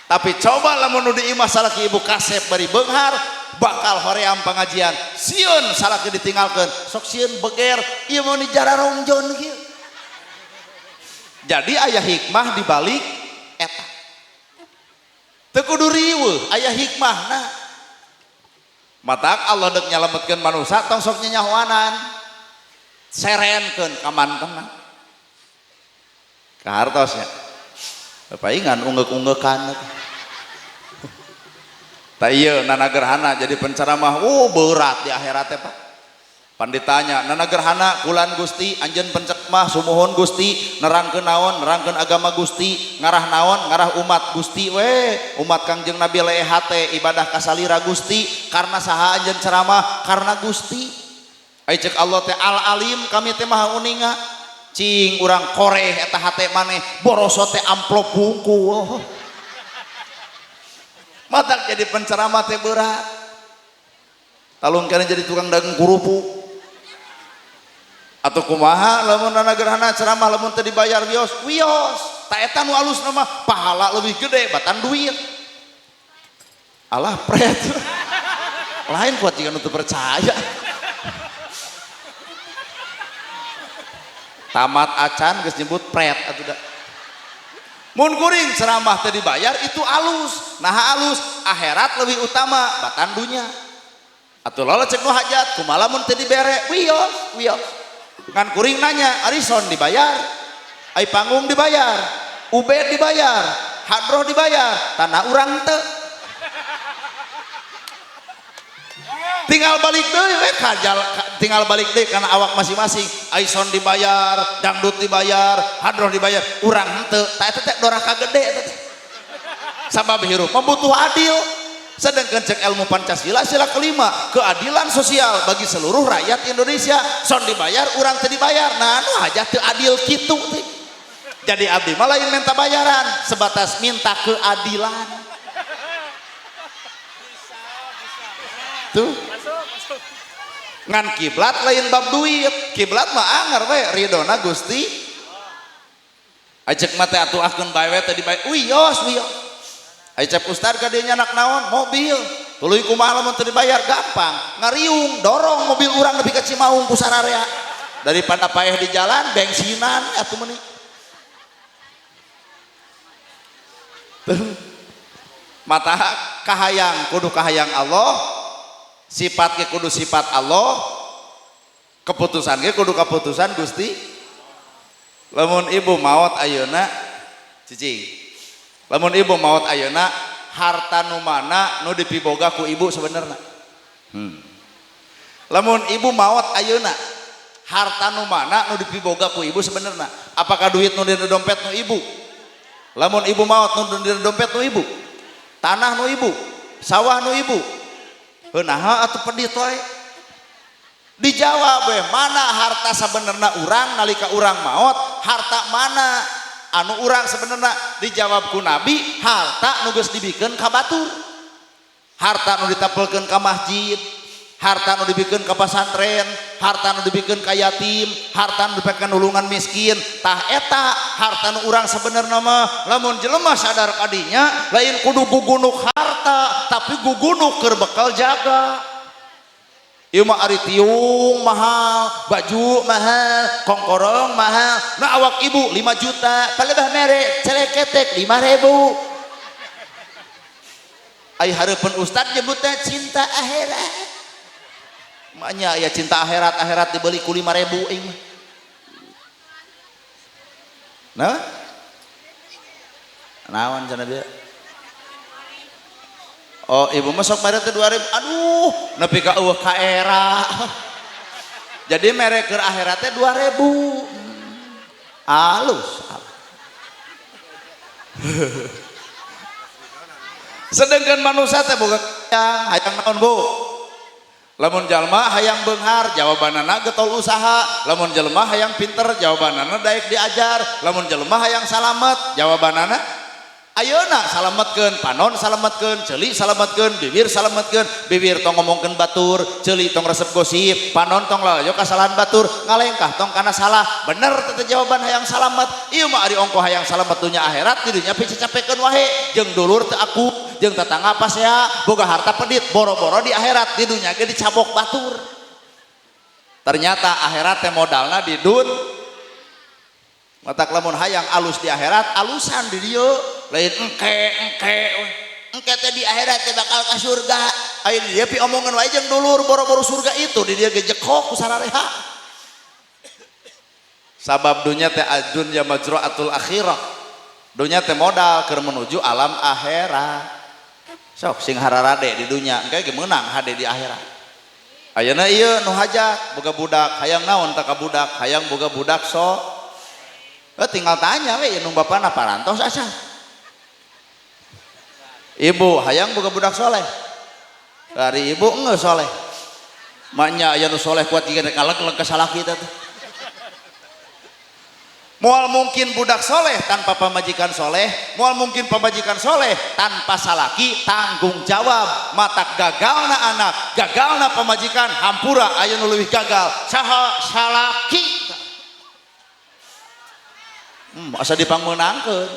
Tapi coba lamun nu di imah salaki ibu kasep bari beunghar bakal hoream pengajian, sieun salaki ditinggalkeun, sok sieun beger ieu mah ni jararongjon kieu. Jadi aya hikmah di balik eta. Teu kudu riweuh, aya hikmahna. Matak Allah deuk nyalametkeun manusia tong sok nyenyahoanan. Serenkeun ka mantena. Kahartosnya. Paingan unggeuk-unggekan. Ta ieu nana gerhana jadi penceramah, berat di akhirat teh Pak. Pan ditanya, nana gerhana kulan Gusti, anjeun pencekmah sumuhun Gusti, nerangkeun naon, nerangkeun agama Gusti, ngarah naon, ngarah umat Gusti we, umat Kangjeng Nabi leeh hate ibadah kasalira Gusti, karena saha anjeun ceramah, karena Gusti. Ai cek Allah teh al alim, kami teh maha uninga. Cing urang koreh eta hate maneh, boroso teh amplop bungkul. Matak jadi penceramah teh berat. Talung kene jadi tukang dagang kerupuk. Atau kumaha lamun nana gerhana ceramah lamun teu dibayar wios, wios. Ta eta nu alusna mah pahala leuwih gede batan duit. Alah pret. Lain kuat jika nu teu percaya. Tamat acan geus nyebut pret atuh da. Mun kuring ceramah teh dibayar itu alus. Nah alus, akhirat lebih utama batan dunya. Atuh lola cek nu hajat, kumaha lamun teu dibere? Wios, wios. Ngan kuring nanya, ari sound dibayar, ai panggung dibayar, ubed dibayar, hadroh dibayar, tanah urang teu. Tinggal balik deui we kajal, tinggal balik deui kana awak masing-masing. Ai sound dibayar, dangdut dibayar, hadroh dibayar, urang henteu. Tah eta teh doraka gede eta teh. Sabab hirup mah butuh adil. Sedangkan cek ilmu Pancasila sila kelima, keadilan sosial bagi seluruh rakyat Indonesia. Sound dibayar, urang teu dibayar. Nah anu hajat teu adil kitu teh. Jadi abdi mah lain minta bayaran, sebatas minta keadilan. Tuh. Ngan kiblat lain bab duit, kiblat mah anger we ridona Gusti. Acek mah teh atuh ahkeun bae we teh dibayar. Wios, wios. Acep ustad ka dieu nyanak naon? Mobil. Tuluy kumaha lamun teu dibayar? Gampang. Ngariung, dorong mobil urang nepi ka Cimaung ku sararea. Daripada paeh di jalan, bensinan atuh meuni. Mata kahayang kudu kahayang Allah, sifat ge kudu sifat Allah, keputusan ge kudu keputusan Gusti. Lamun ibu maot ayeuna cicing, lamun ibu maot ayeuna harta nu mana nu dipiboga ku ibu sebenarna? Lamun ibu maot ayeuna harta nu mana nu dipiboga ku ibu sebenarna? Apakah duit nu dina dompet nu ibu? Lamun ibu maot nu dina dompet nu ibu, tanah nu ibu, sawah nu ibu, naha atuh pedit wae. Dijawab we, mana harta sabenerna urang nalika urang maot, harta mana anu urang sebenarna? Dijawab ku Nabi, harta nu geus dibikeun ka batur, harta nu ditempelkeun ka masjid, harta nu dibikeun ka pasantren, harta nu dibikeun ka yatim, harta nu dibikeun nulungan miskin. Tah eta harta nu urang sebenarna mah. Lamun jelema sadar kadinya, lain kudu gugunuk harta, tapi gugunuk keur bekal jaga. Ieu mah ari tiung mahal, baju mahal, kongkorong mahal. Nah awak ibu 5 juta, palebah mere celeketek 5.000. Ai hareupeun ustad nyebutna cinta akhirat. Maknya ya cinta akhirat, akhirat dibeli ku 5.000 aing mah. Nah? Naon cenah bieu? Oh, ibu mah sok mere teh 2.000. Aduh, nepi ka eueuh ka era. Jadi mere keur akhirat teh 2.000. Alus. Sedangkan manusia teh boga hayang naon, Bu? Lamun jalma hayang beunghar, jawabanana getol usaha. Lamun jelema hayang pinter, jawabanana daek diajar. Lamun jelema hayang salamet, jawabanana ayeuna salametkeun, panon salametkeun, ceuli salametkeun, bibir salametkeun. Bibir tong ngomongkeun batur, ceuli tong resep gosip, panon tong lalajo kasalahan batur, ngalengkah tong kana salah. Bener teh jawaban hayang salamet. Ieu mah ari ongko hayang salamet dunya akhirat, di dunya picacapekeun wae, jeung dulur teu aku, jeung tetangga pasea, boga harta pedit, boro-boro di akhirat, di dunya ge dicabok batur. Ternyata akhirat teh modalna di dun. Matak lamun hayang alus di akhirat, alusan di dieu, lain engke engke engke teh di akhirat teh bakal ka surga. Aya di dieu pi omongan wae jeung dulur, boro-boro surga itu di dieu ge jekok ku sarareha. Sabab dunya teh ajun ya majraatul akhirah. Dunya teh modal keur menuju alam akhirat. Sok sing hararade di dunya, engke ge meunang hade di akhirat. Ayeuna ieu nu hajat boga budak, hayang naon tah ka budak, hayang boga budak sok. Tinggal tanya we nu bapana parantos asa. Ibu hayang boga budak soleh. Dari ibu enggeus soleh. Maknya aya nu soleh kuat jiga kaleg-leg ka salaki teh. Moal mungkin budak soleh tanpa pamajikan soleh, moal mungkin pamajikan soleh tanpa salaki tanggung jawab. Matak gagalna anak, gagalna pamajikan, hampura aya nu leuwih gagal. Saha salaki? Asa dipangmeunangkeun.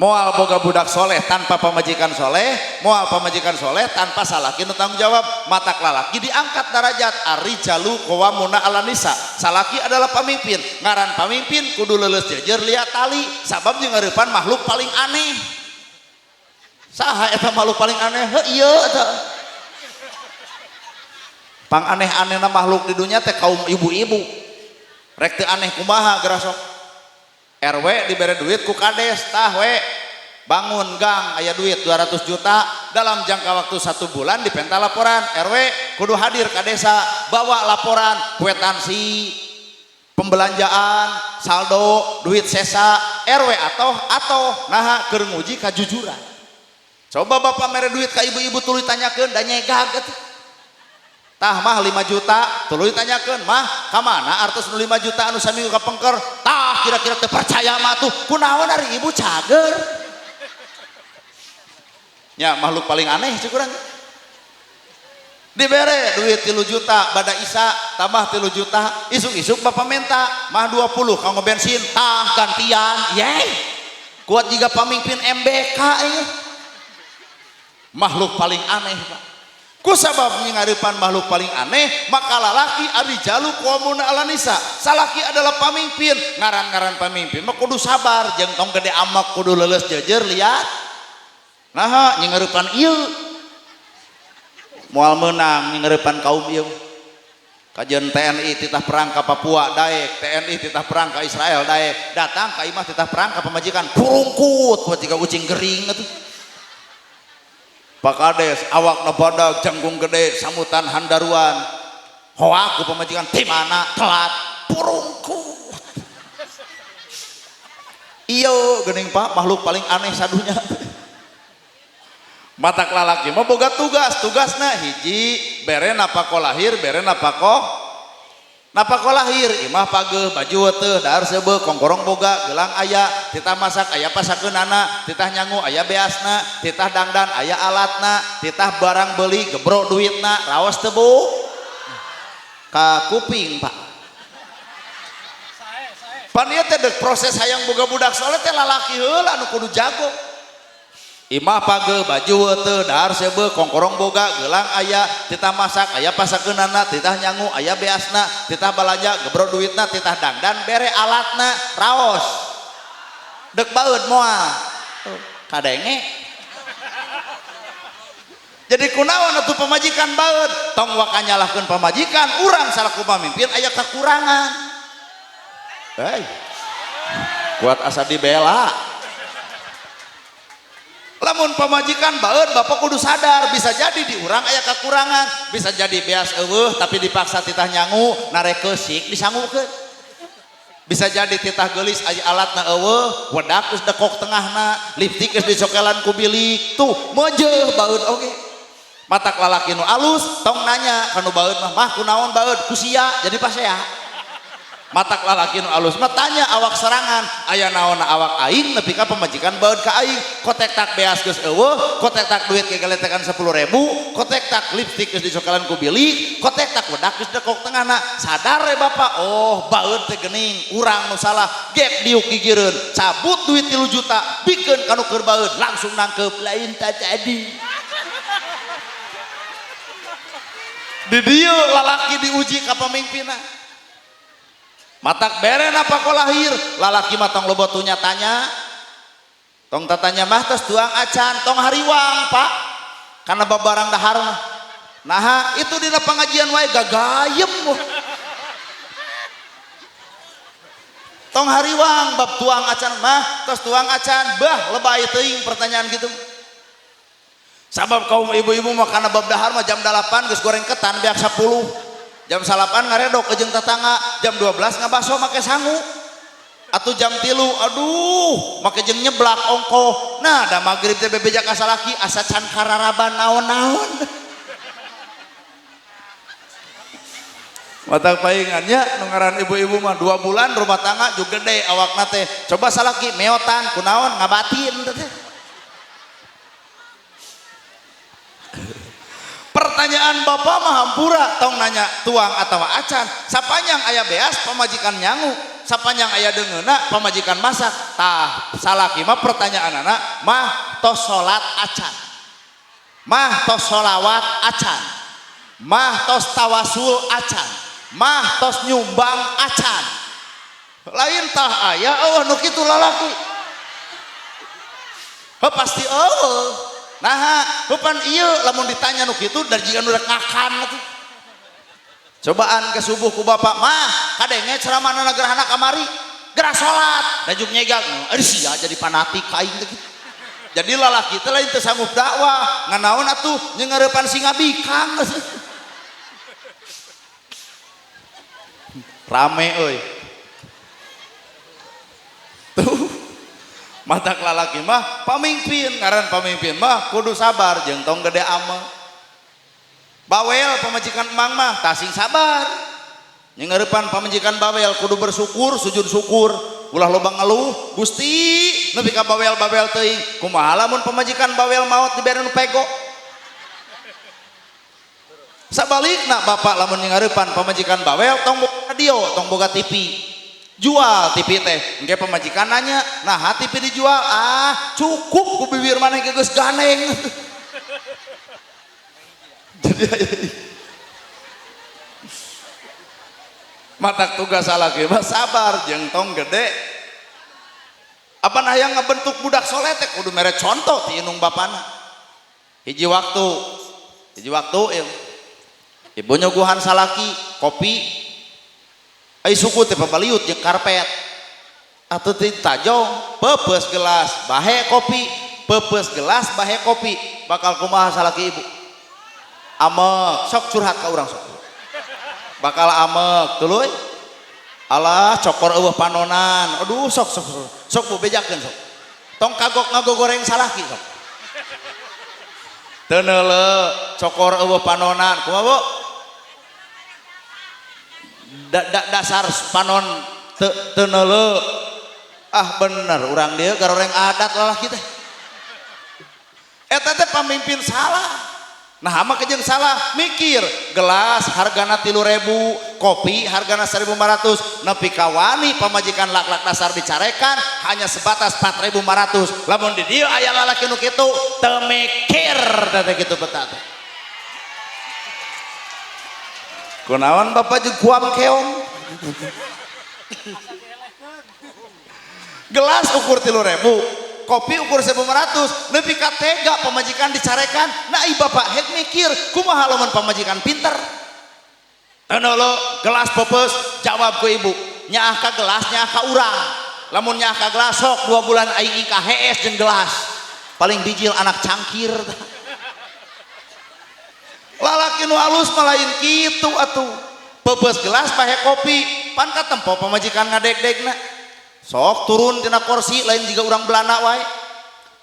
Moal boga budak soleh tanpa pamajikan soleh, moal pamajikan soleh tanpa salaki nu tanggung jawab. Matak lalaki diangkat darajat, arrijalu qawwamuna 'alan nisa. Salaki adalah pamimpin. Ngaran pamimpin kudu leuleus jejer liat tali, sabab jeung ngarepan makhluk paling aneh. Saha eta makhluk paling aneh? Heuh ieu eta. Pang aneh-anehna makhluk di dunia teh kaum ibu-ibu. Rek teu aneh kumaha geura sok. RW diberi duit ku kades, tah we bangun gang aya duit 200 juta dalam jangka waktu 1 bulan dipenta laporan. RW kudu hadir ka desa, bawa laporan kwitansi pembelanjaan, saldo, duit sesa. RW atau naha keur nguji kajujuran. Coba bapak mere duit ka ibu-ibu tuluy tanyakeun da nyegag atuh. Tah mah 5 juta tuluy tanyakeun mah ka mana artos nu 5 juta anu saminggu kapengker. Tah kira-kira teu percaya mah tuh kunaon ari ibu cager nya, makhluk paling aneh cek urang. Dibere duit 3 juta bada isa tambah 3 juta, isuk-isuk bapak minta mah 20 kanggo bensin, tah gantian yey kuat jiga pamimpin MBK ini. Makhluk paling aneh pak. Ku sabab ngarepan makhluk paling aneh maka lalaki arrijalu qawwamuna 'alan nisa. Salaki adalah pamimpin. Ngaran-ngaran pamimpin mah kudu sabar jeung tong gede amak, kudu leuleus jejer liat. Naha ngarepan ieu moal meunang ngarepan kaum ieu. Kajian TNI titah perang ka Papua daek, TNI titah perang ka Israel daek, datang ka imah titah perang ka pamajikan purungkut kuat jiga ucing gering atuh. Pak Kades awakna badag jangkung gede sambutan handaruan, hoak ku pamajikan ti mana telat purungkut. Iyo geuning pak makhluk paling aneh sadunya. Matak lalaki mah boga tugas, tugasna hiji bere napako lahir, bere napako napako lahir, imah pageuh, baju teu, dahar seubeuh, kongkorong boga, gelang aya, titah masak aya pasakeunana, titah nyangu aya beasna, titah dangdan aya alatna, titah barang beli gebro duitna, raos teu bu? Ka kuping pak. Pan ieu teh deuk proses hayang boga budak soleh teh lalaki heula anu kudu jago. Imah pageuh, baju teu, dahar seubeuh, kongkorong boga, gelang aya, titah masak aya pasakeunana, titah nyangu aya beasna, titah balanja gebro duitna, titah dangdan bere alatna, raos. Deuk baeud moal. Kadenge. Jadi kunaon atuh pamajikan baeud? Tong waka nyalahkeun pamajikan, urang salaku pamimpin aya kekurangan. Hei. Kuat asa dibela. Lamun pamajikan baeud bapak kudu sadar bisa jadi di urang aya kekurangan, bisa jadi beas eueuh tapi dipaksa titah nyangu narek keusik disangukeun. Bisa jadi titah geulis aya alatna eueuh, wedak geus dekok tengahna, liptik geus dicokelan ku bilik, tuh meujeuh baeud oge. Matak lalaki nu alus tong nanya kanu baeud mah, mah kunaon baeud ku sia jadi pasea. Matak lalaki nu alus mah tanya awak serangan aya naon awak aing nepi ka pamajikan baeud ka aing, kotek tak beas geus eueuh, kotek tak duit gegeletekan 10.000, kotek tak lipstik geus dicokelan ku bilik, kotek tak wedak geus dekok tengahna. Sadar we bapak, oh baeud teh geuning urang nu salah, gek diuk gigireun, cabut duit 3 juta bikeun ka nu keur baeud, langsung nangkeup lain tak jadi. Di dieu lalaki diuji ka pamimpinan. Matak bere napako lahir, lalaki mah tong loba tunya tanya. Tong tatanya mah tos tuang acan, tong hariwang pak. Karena babarang dahar mah. Naha itu dina pengajian wae gagayem. Tong hariwang bab tuang acan mah tos tuang acan, bah lebay teuing pertanyaan gitu. Sabab kaum ibu-ibu mah kana bab dahar mah jam 8 geus goreng ketan beak 10. Jam 9 ngaredok jeung tetangga, jam 12 ngabaso make sangu. Atuh jam 3 aduh make jeung nyeblak ongkoh. Nah da magrib teh bebeja ka salaki asa can kararaban naon-naon. Matak paingannya nu ngaran ibu-ibu mah 2 bulan rumah tangga juga gede awakna teh. Coba salaki meotan kunaon ngabatin teh. Pertanyaan bapak mah hampura tong nanya tuang atau acan, sapanjang aya beas pamajikan nyangu, Sapanjang aya deungeunna pamajikan masak. Tah salaki mah pertanyaanana mah tos salat acan. Mah tos sholawat acan. Mah tos tawasul acan. Mah tos nyumbang acan. Lain tah aya eueuh nu kitu lalaki. Heuh pasti eueuh. Naha, pan ieu lamun ditanya nu kitu dari jiga nu rek ngakan atuh. Cobaan ke subuh ku bapak mah kadenge ceramahna gerhana kamari geura salat dajuk nyegag aduh sia jadi fanatik ka aing teh kitu. Jadi lalaki teh lain teu sanggup dakwah nganaon atuh nyengareupan singa bikang. Rame euy. Tuh matak lalaki mah pamimpin ngaran pamimpin mah kudu sabar jeung tong gede ame. Bawel pamajikan emang mah tasing sabar. Nyengareupan pamajikan bawel kudu bersyukur sujud syukur ulah loba ngeluh Gusti nepi ka bawel-bawel teuing kumaha lamun pamajikan bawel maot dibere nu pego. Sabalikna bapak lamun nyengareupan pamajikan bawel tong boga radio tong boga TV jual TV teh engke pamajikan nanya nah TV dijual ah cukup ku bibir maneh geus ganeng. Jadi matak tugas salaki mah sabar jeung tong gede. Apa hayang ngabentuk budak soleh teh kudu mere contoh ti indung bapana. Hiji waktu ibu nyuguhan salaki kopi ai suku teh pabaliut jeung karpet atuh teh tajong peupeus gelas bahe kopi peupeus gelas bahe kopi bakal kumaha salaki ibu amek sok curhat ka urang sok bakal amek tuluy alah cokor eueuh panonan aduh sok sok sok sok bu bejakeun sok tong kagok ngagogoreng salaki sok teu neuleu cokor eueuh panonan kumaha bu dasar panon teu neuleu ah bener urang dieu garoreng adat lalaki teh eta teh pamimpin salah. Nah ama kejeng salah mikir gelas hargana 3.000 kopi hargana 1.500 nepi ka wani pamajikan lak-lak dasar dicarekan hanya sebatas 4.500 lamun di dieu aya lalaki nu kitu teu mikir teh kitu beta teh kunaon bapak jeung kuam keong gelas ukur 3.000 kopi ukur 1.500 nepi ka tega pamajikan dicarekan nah i bapak hek mikir kumaha lamun pamajikan pinter teu lo gelas peupeus jawab ku ibu nyaah ka gelas nyaah ka urang lamun nyaah ka gelas sok 2 bulan aing ka hees jeung gelas paling bijil anak cangkir lalaki nu alus mah lain kitu atuh peupeus gelas pahe kopi pan katempo pamajikan ngadeg-degna sok turun tina kursi lain juga urang Belanda wae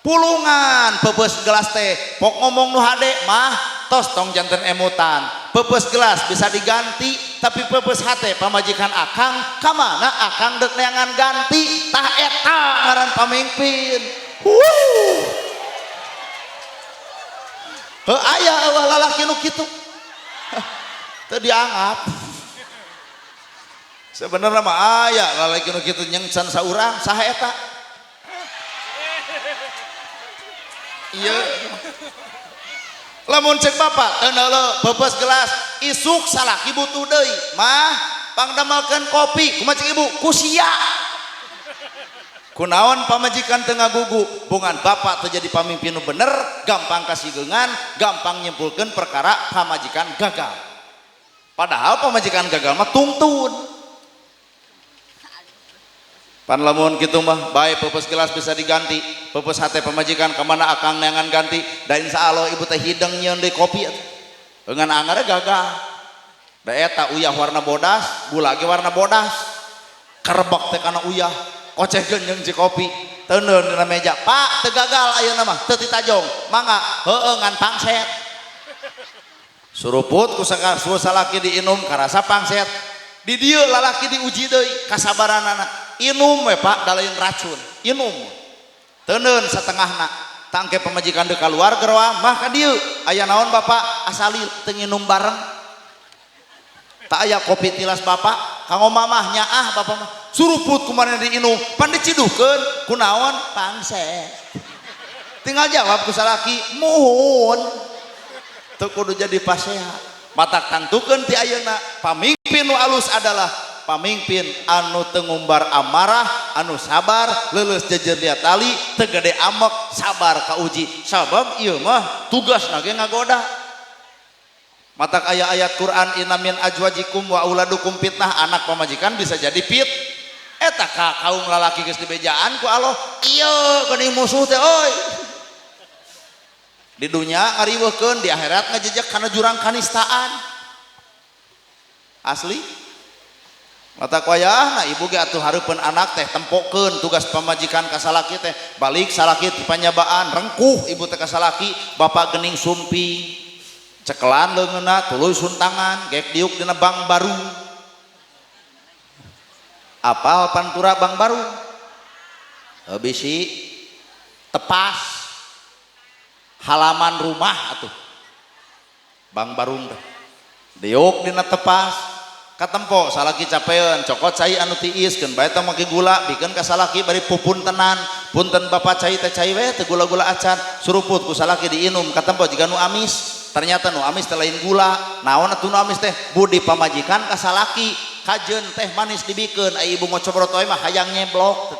pulungan peupeus gelas teh pok ngomong nu hade mah tos tong janten emutan peupeus gelas bisa diganti tapi peupeus hate pamajikan akang kamana akang deuk neangan ganti tah eta ngaran pamimpin. Wuh heuh aya eueuh lalaki nu kitu teu dianggap. Sebenarnya mah aya lalaki nu kitu nyengcan saurang saha eta? Ieu. Lamun cek bapak teu neuleu peupeus gelas isuk salaki butuh deui mah pangdamelkeun kopi kumaha cek ibu ku sia. Kunaon pamajikan teu ngagugu bungan bapak teu jadi pamimpin nu bener gampang kasigeungan gampang nyimpulkeun perkara pamajikan gagal. Padahal pamajikan gagal mah tungtun. Pan lamun kitu mah bae peupeus gelas bisa diganti peupeus hate pamajikan kamana akang neangan ganti da insyaallah ibu teh hideng nyeun deui kopi atuh ngan anggar gagal da eta uyah warna bodas gula ge warna bodas kerebek teh kana uyah kocehkeun jeung si kopi teuneun dina meja pak teu gagal ayeuna mah teu titajong mangga heueuh ngan pangset suruput ku salaki diinum karasa pangset di dieu lalaki diuji deui kasabaranana inum we pak da lain racun inum teuneun satengahna tangke pamajikan deuk kaluar geroang mah ka dieu aya naon bapak asali teu nginum bareng tak aya kopi tilas bapak kanggo mamah nyaah bapak mah Suruput kumaha diinum, pan diciduhkeun kunaon pangse. Tinggal jawab ku salaki, muhun. Teu kudu jadi pasea. Matak tangtukeun ti ayeuna, pamimpin nu alus adalah pamimpin anu teu ngumbar amarah, anu sabar, leuleus jejer dia tali, teu gede amek, sabar kauji. Sabab ieu mah tugasna ge ngagoda. Matak aya ayat Quran inna min azwajikum wa auladukum fitnah, anak pamajikan bisa jadi fit. Eta ka kaum lalaki geus dibejaan ku Allah, ieu geuning musuh teh euy. Di dunia ngariweuhkeun, di akhirat ngajejek kana jurang kanistaan. Asli. Mata wayahna ibu ge atuh hareupeun anak teh tempokeun tugas pamajikan ka salaki teh, balik salaki ti panyabaan rengkuh ibu teh ka salaki, bapak gening sumping. Cekelan leungeunna tuluy suntangan, gek diuk dina bank baru. Apal pantura bank baru? Bisi tepas halaman rumah atuh Bang Barung teh diuk dina tepas katempo salaki capeun cokot cai anu tiis keun bae teh make gula bikeun ka salaki bari pupuntenan punten bapak cai teh cai we teu gula-gula acan suruput ku salaki diinum katempo jiga nu amis ternyata nu amis teh lain gula naon atuh nu amis teh budi pamajikan ka salaki kajeun teh manis dibikeun ai ibu ngocobrot we mah hayang nyeblok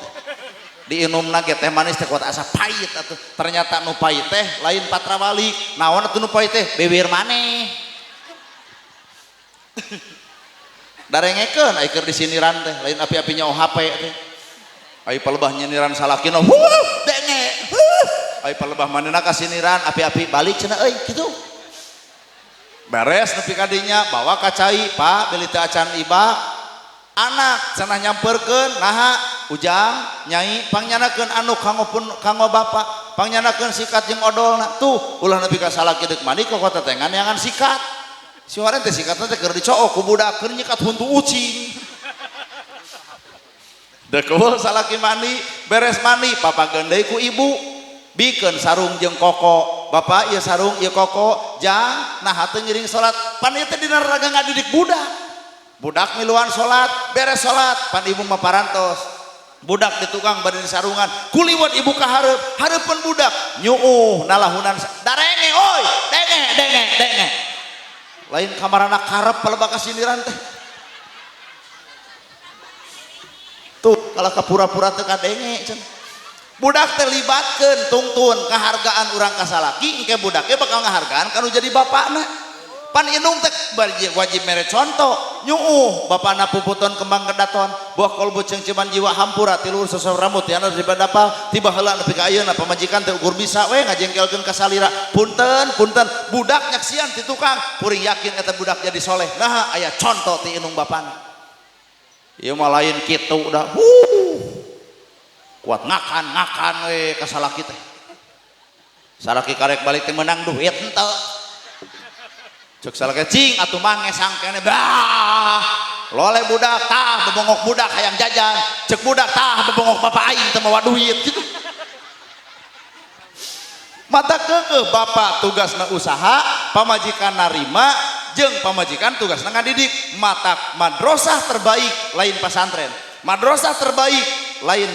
diinumna ge teh manis teh kuat asa pahit atuh ternyata nu pahit teh lain patrawalik naon atuh nu pahit teh bibir maneh darengekeun ai keur disiniran teh lain api-apinya OHP teh ai palebah nyiniran salakina huh denge huh ai palebah manehna kasiniran api-api balik cenah euy kitu beres nepi ka dinya bawa ka cai Pak beli teu acan ibak anak cenah nyamperkeun naha ujang nyai pangyanakeun anu kanggo pun kanggo bapak pangyanakeun sikat jeung odolna tuh ulah nepi ka salaki deuk mandi kok tetengan neangan sikat si orang teh sikatna teh keur dicook ku budak keur nyikat huntu ucing deuk salaki mandi beres mandi papageun deui ku ibu bikeun sarung jeung koko bapak ieu sarung ieu koko jang naha teu ngiring salat pan ieu teh dina raga ngadidik budak budak miluan salat beres salat pan ibu mah parantos budak di tukang bari sarungan kuliwat ibu ka hareup hareupeun budak nyuuh nalahunan darenge oi denge denge denge lain kamarana karep palebah kasindiran teh tuh kalau ka pura-pura teu kadenge cenah budak teh libatkeun tungtun kahargaan urang ka salaki engke budaknya bakal ngahargaan kanu jadi bapakna pan indung teh wajib mere contoh nyuuh bapana puputon kembang kedaton buah kolbu cengceman jiwa hampura tilur sosok rambut tiana dibadapal tiba heula nepi ka ayeuna pamajikan teh ukur bisa we ngajengkelkeun ka salira punten punten budak nyaksian ti tukang kuring yakin eta budak jadi soleh nah aya contoh ti indung bapana ieu mah lain kitu dah kuat ngakan ngakan we ka salaki teh salaki karek balik teh meunang duit henteu cek salaki cing atuh mah ngesang keneh bah lole budak tah bebongok budak hayang jajan cek budak tah bebongok bapak aing teu mawa duit gitu mata keukeuh bapak tugasna usaha pamajikan narima jeung pamajikan tugasna ngadidik mata madrasah terbaik lain pasantren madrasah terbaik lain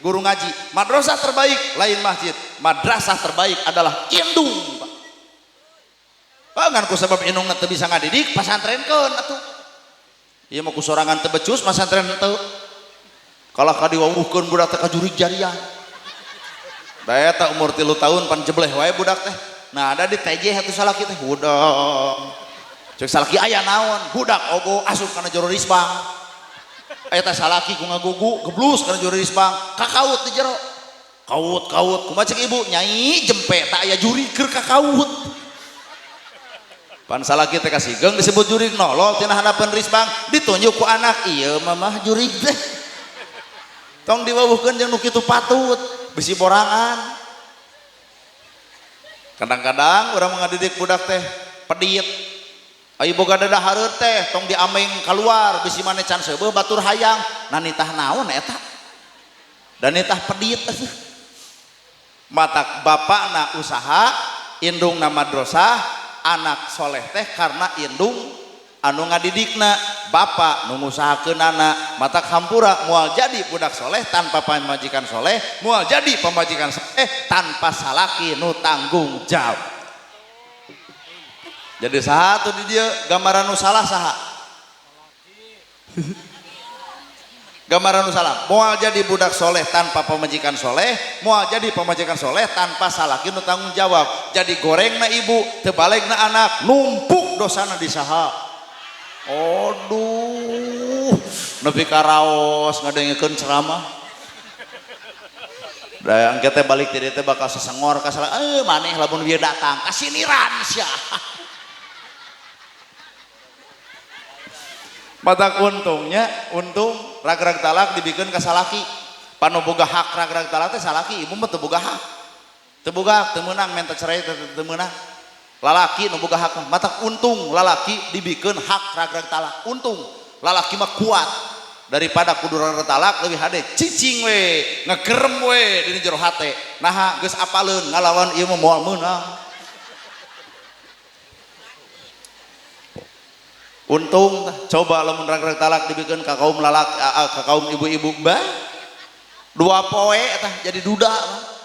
guru ngaji madrasah terbaik lain masjid madrasah terbaik adalah indung Pak. Ngan ku sebab indungna teu bisa ngadidik pasantrenkeun atuh ieu mah ku sorangan teu becus pasantren henteu kalah ka diwawuhkeun budak teh ka jurig jarian da eta umur 3 tahun pan jebleh wae budak teh nah ada di TJ atuh salaki teh hudang cek salaki aya naon budak ogo asup kana jero risbang eta salaki ku ngagugu geblus kana jero risbang kakaut di jero kaut kaut kumaha cek ibu nyai jempe tak aya jurig keur kakaut pan salaki teh kasigeng disebut jurig nolol tina handapeun risbang ditunjuk ku anak ieu mamah jurig teh tong diwawuhkeun jeung nu kitu patut bisi borangan kadang-kadang urang ngadidik budak teh pedit ayo boga dadahareut teh tong diameng keluar bisi maneh can seubeuh batur hayang nah nitah naon eta dan nitah pedit matak bapakna usaha indungna madrasah anak soleh teh karena indung anu ngadidikna Bapak nu ngusahakeunana, matak hampura moal jadi budak soleh tanpa pamajikan soleh, moal jadi pamajikan soleh tanpa salaki nu tanggung jawab. Jadi saha tuh di dieu gambaran nu salah saha? Gambaran nu salah, moal jadi budak soleh tanpa pamajikan soleh, moal jadi pamajikan soleh tanpa salaki nu tanggung jawab. Jadi gorengna ibu, tebalegna anak, numpuk dosana di saha. Aduh, nepi ka raos ngadengekeun ceramah. Da engke teh balik ti dieu teh bakal sesengor ka salah, maneh lamun bieu datang kasiniran sia. Matak untungnya, untung ragrag talak dibikeun ka salaki. Panu boga hak ragrag talak teh salaki, ibu mah teu boga hak. Teu boga hak, teu meunang menta cerai teh teu meunang. Lalaki nu boga hak, matak untung lalaki dibikeun hak ragrag talak. Untung lalaki mah kuat daripada kudu ragrag talak leuwih hade cicing we, ngegerem we dina jero hate. Naha geus apaleun ngalawan ieu mah moal meunang. Untung coba lamun ragrag talak dibikeun ka kaum lalaki, ka kaum ibu-ibu bah dua poe tah jadi duda mah.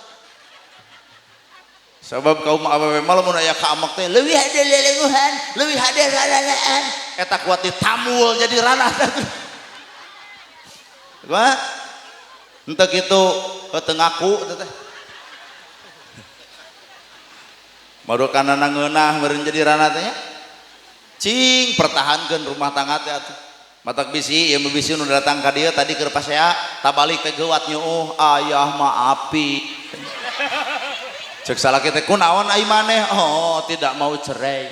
Sabab kaum awewe mah lamun aya ka amek teh leuwih hade leleuhan, leuwih hade raralaan, eta kuat ditamul jadi ranah. Kumaha? Henteu kitu teu ngaku teh. Marukanana ngeunah meureun jadi ranah teh nya. Cing pertahankeun rumah tangga teh atuh. Matak bisi ieu mah bisi nu datang ka dieu tadi keur pasea tabalik teh geuwat nyuuh ayah mah api. Cek salaki teh kunaon ai maneh? Oh, tidak mau cerai.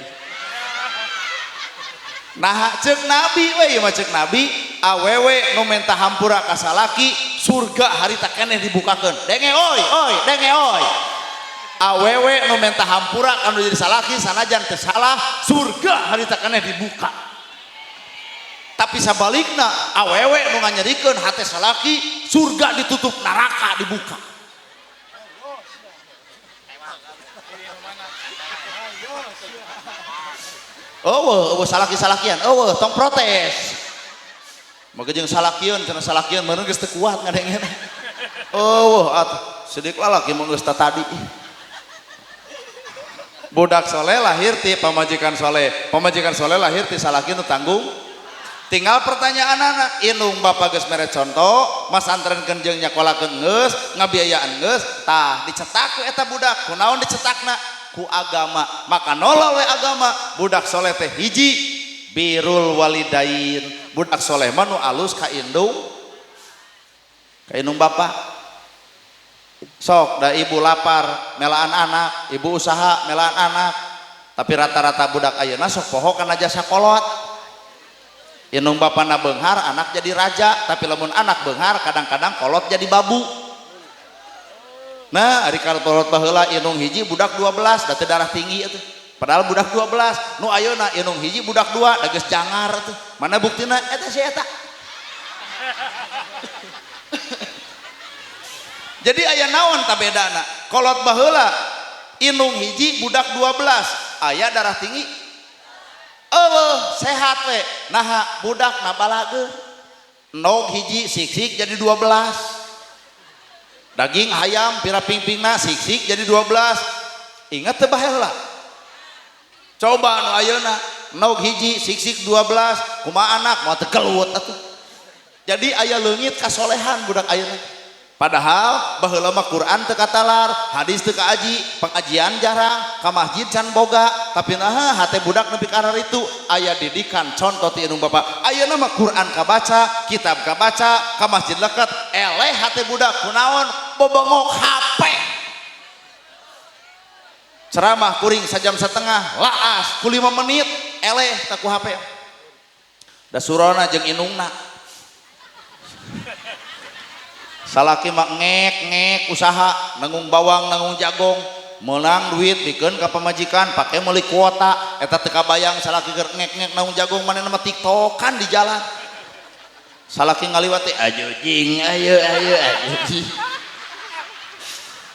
Nah, cek nabi we ieu mah cek nabi awewe nu menta hampura ka salaki surga harita keneh dibukakeun. Denge oi, oi, denge oi. Awewe nu menta hampura kanu jadi salaki sanajan teu salah surga harita keneh dibuka. Tapi sabalikna awewe nu nganyerikeun hate salaki surga ditutup neraka dibuka. Eueuh, eueuh salaki-salakian, eueuh tong protes. Maka jeung salakieun cenah salakieun meureun geus teu kuat ngadengena. Eueuh atuh sidik lalaki mah geus tadi. Budak soleh lahir ti pamajikan soleh, pamajikan soleh lahir ti salaki nu tanggung. Tinggal pertanyaan anak, indung bapak geus mere contoh, masantrenkeun jeung nyakolakeun geus, ngabiayaan geus, tah dicetak ku eta budak, kunaon dicetakna? Ku agama. Maka nolol we agama, budak soleh teh hiji birrul walidain. Budak soleh mah nu alus ka indung, ka indung bapak. Sok da ibu lapar melaan anak, ibu usaha melaan anak, tapi rata-rata budak ayeuna sok poho kana jasa kolot. Indung bapana beunghar anak jadi raja, tapi lamun anak beunghar kadang-kadang kolot jadi babu. Nah, ari kolot baheula indung hiji budak 12 da teu darah tinggi atuh. Padahal budak 12, nu ayeuna indung hiji budak 2 da geus jangar atuh. Mana buktina eta si eta. Jadi aya naon ta bedana? Kolot baheula indung hiji budak 12, aya darah tinggi. Eueuh, sehat we. Naha budak na balageur. Nog hiji sik-sik jadi 12. Daging hayam pira ping-pingna sik-sik jadi 12. Ingat teu baheula? Coba nu ayeuna nog hiji sik-sik 12, kumaha anak moal teu gelut atuh. Jadi aya leungit kasolehan budak ayeuna. Padahal baheula mah Quran teu katalar, hadis teu kaaji, pengajian jarang, ka masjid can boga, tapi naha hate budak nepi ka itu aya didikan contoh ti indung bapak. Ayeuna mah Quran kabaca, kitab kabaca, ka masjid leket, eleh hate budak kunaon bobongok HP. Ceramah kuring sajam setengah, laas ku 5 menit, eleh tak ku HP. Da surona jeung indungna. Salaki mah ngek-ngek usaha, nanggung bawang, nanggung jagong, menang duit bikeun ka pamajikan, pake meuli kuota, eta teu kabayang salaki keur ngek-ngek nanggung jagung manehna mah tiktokan di jalan. Salaki ngaliwat teh ayo jing, ayo ayo ayo jing.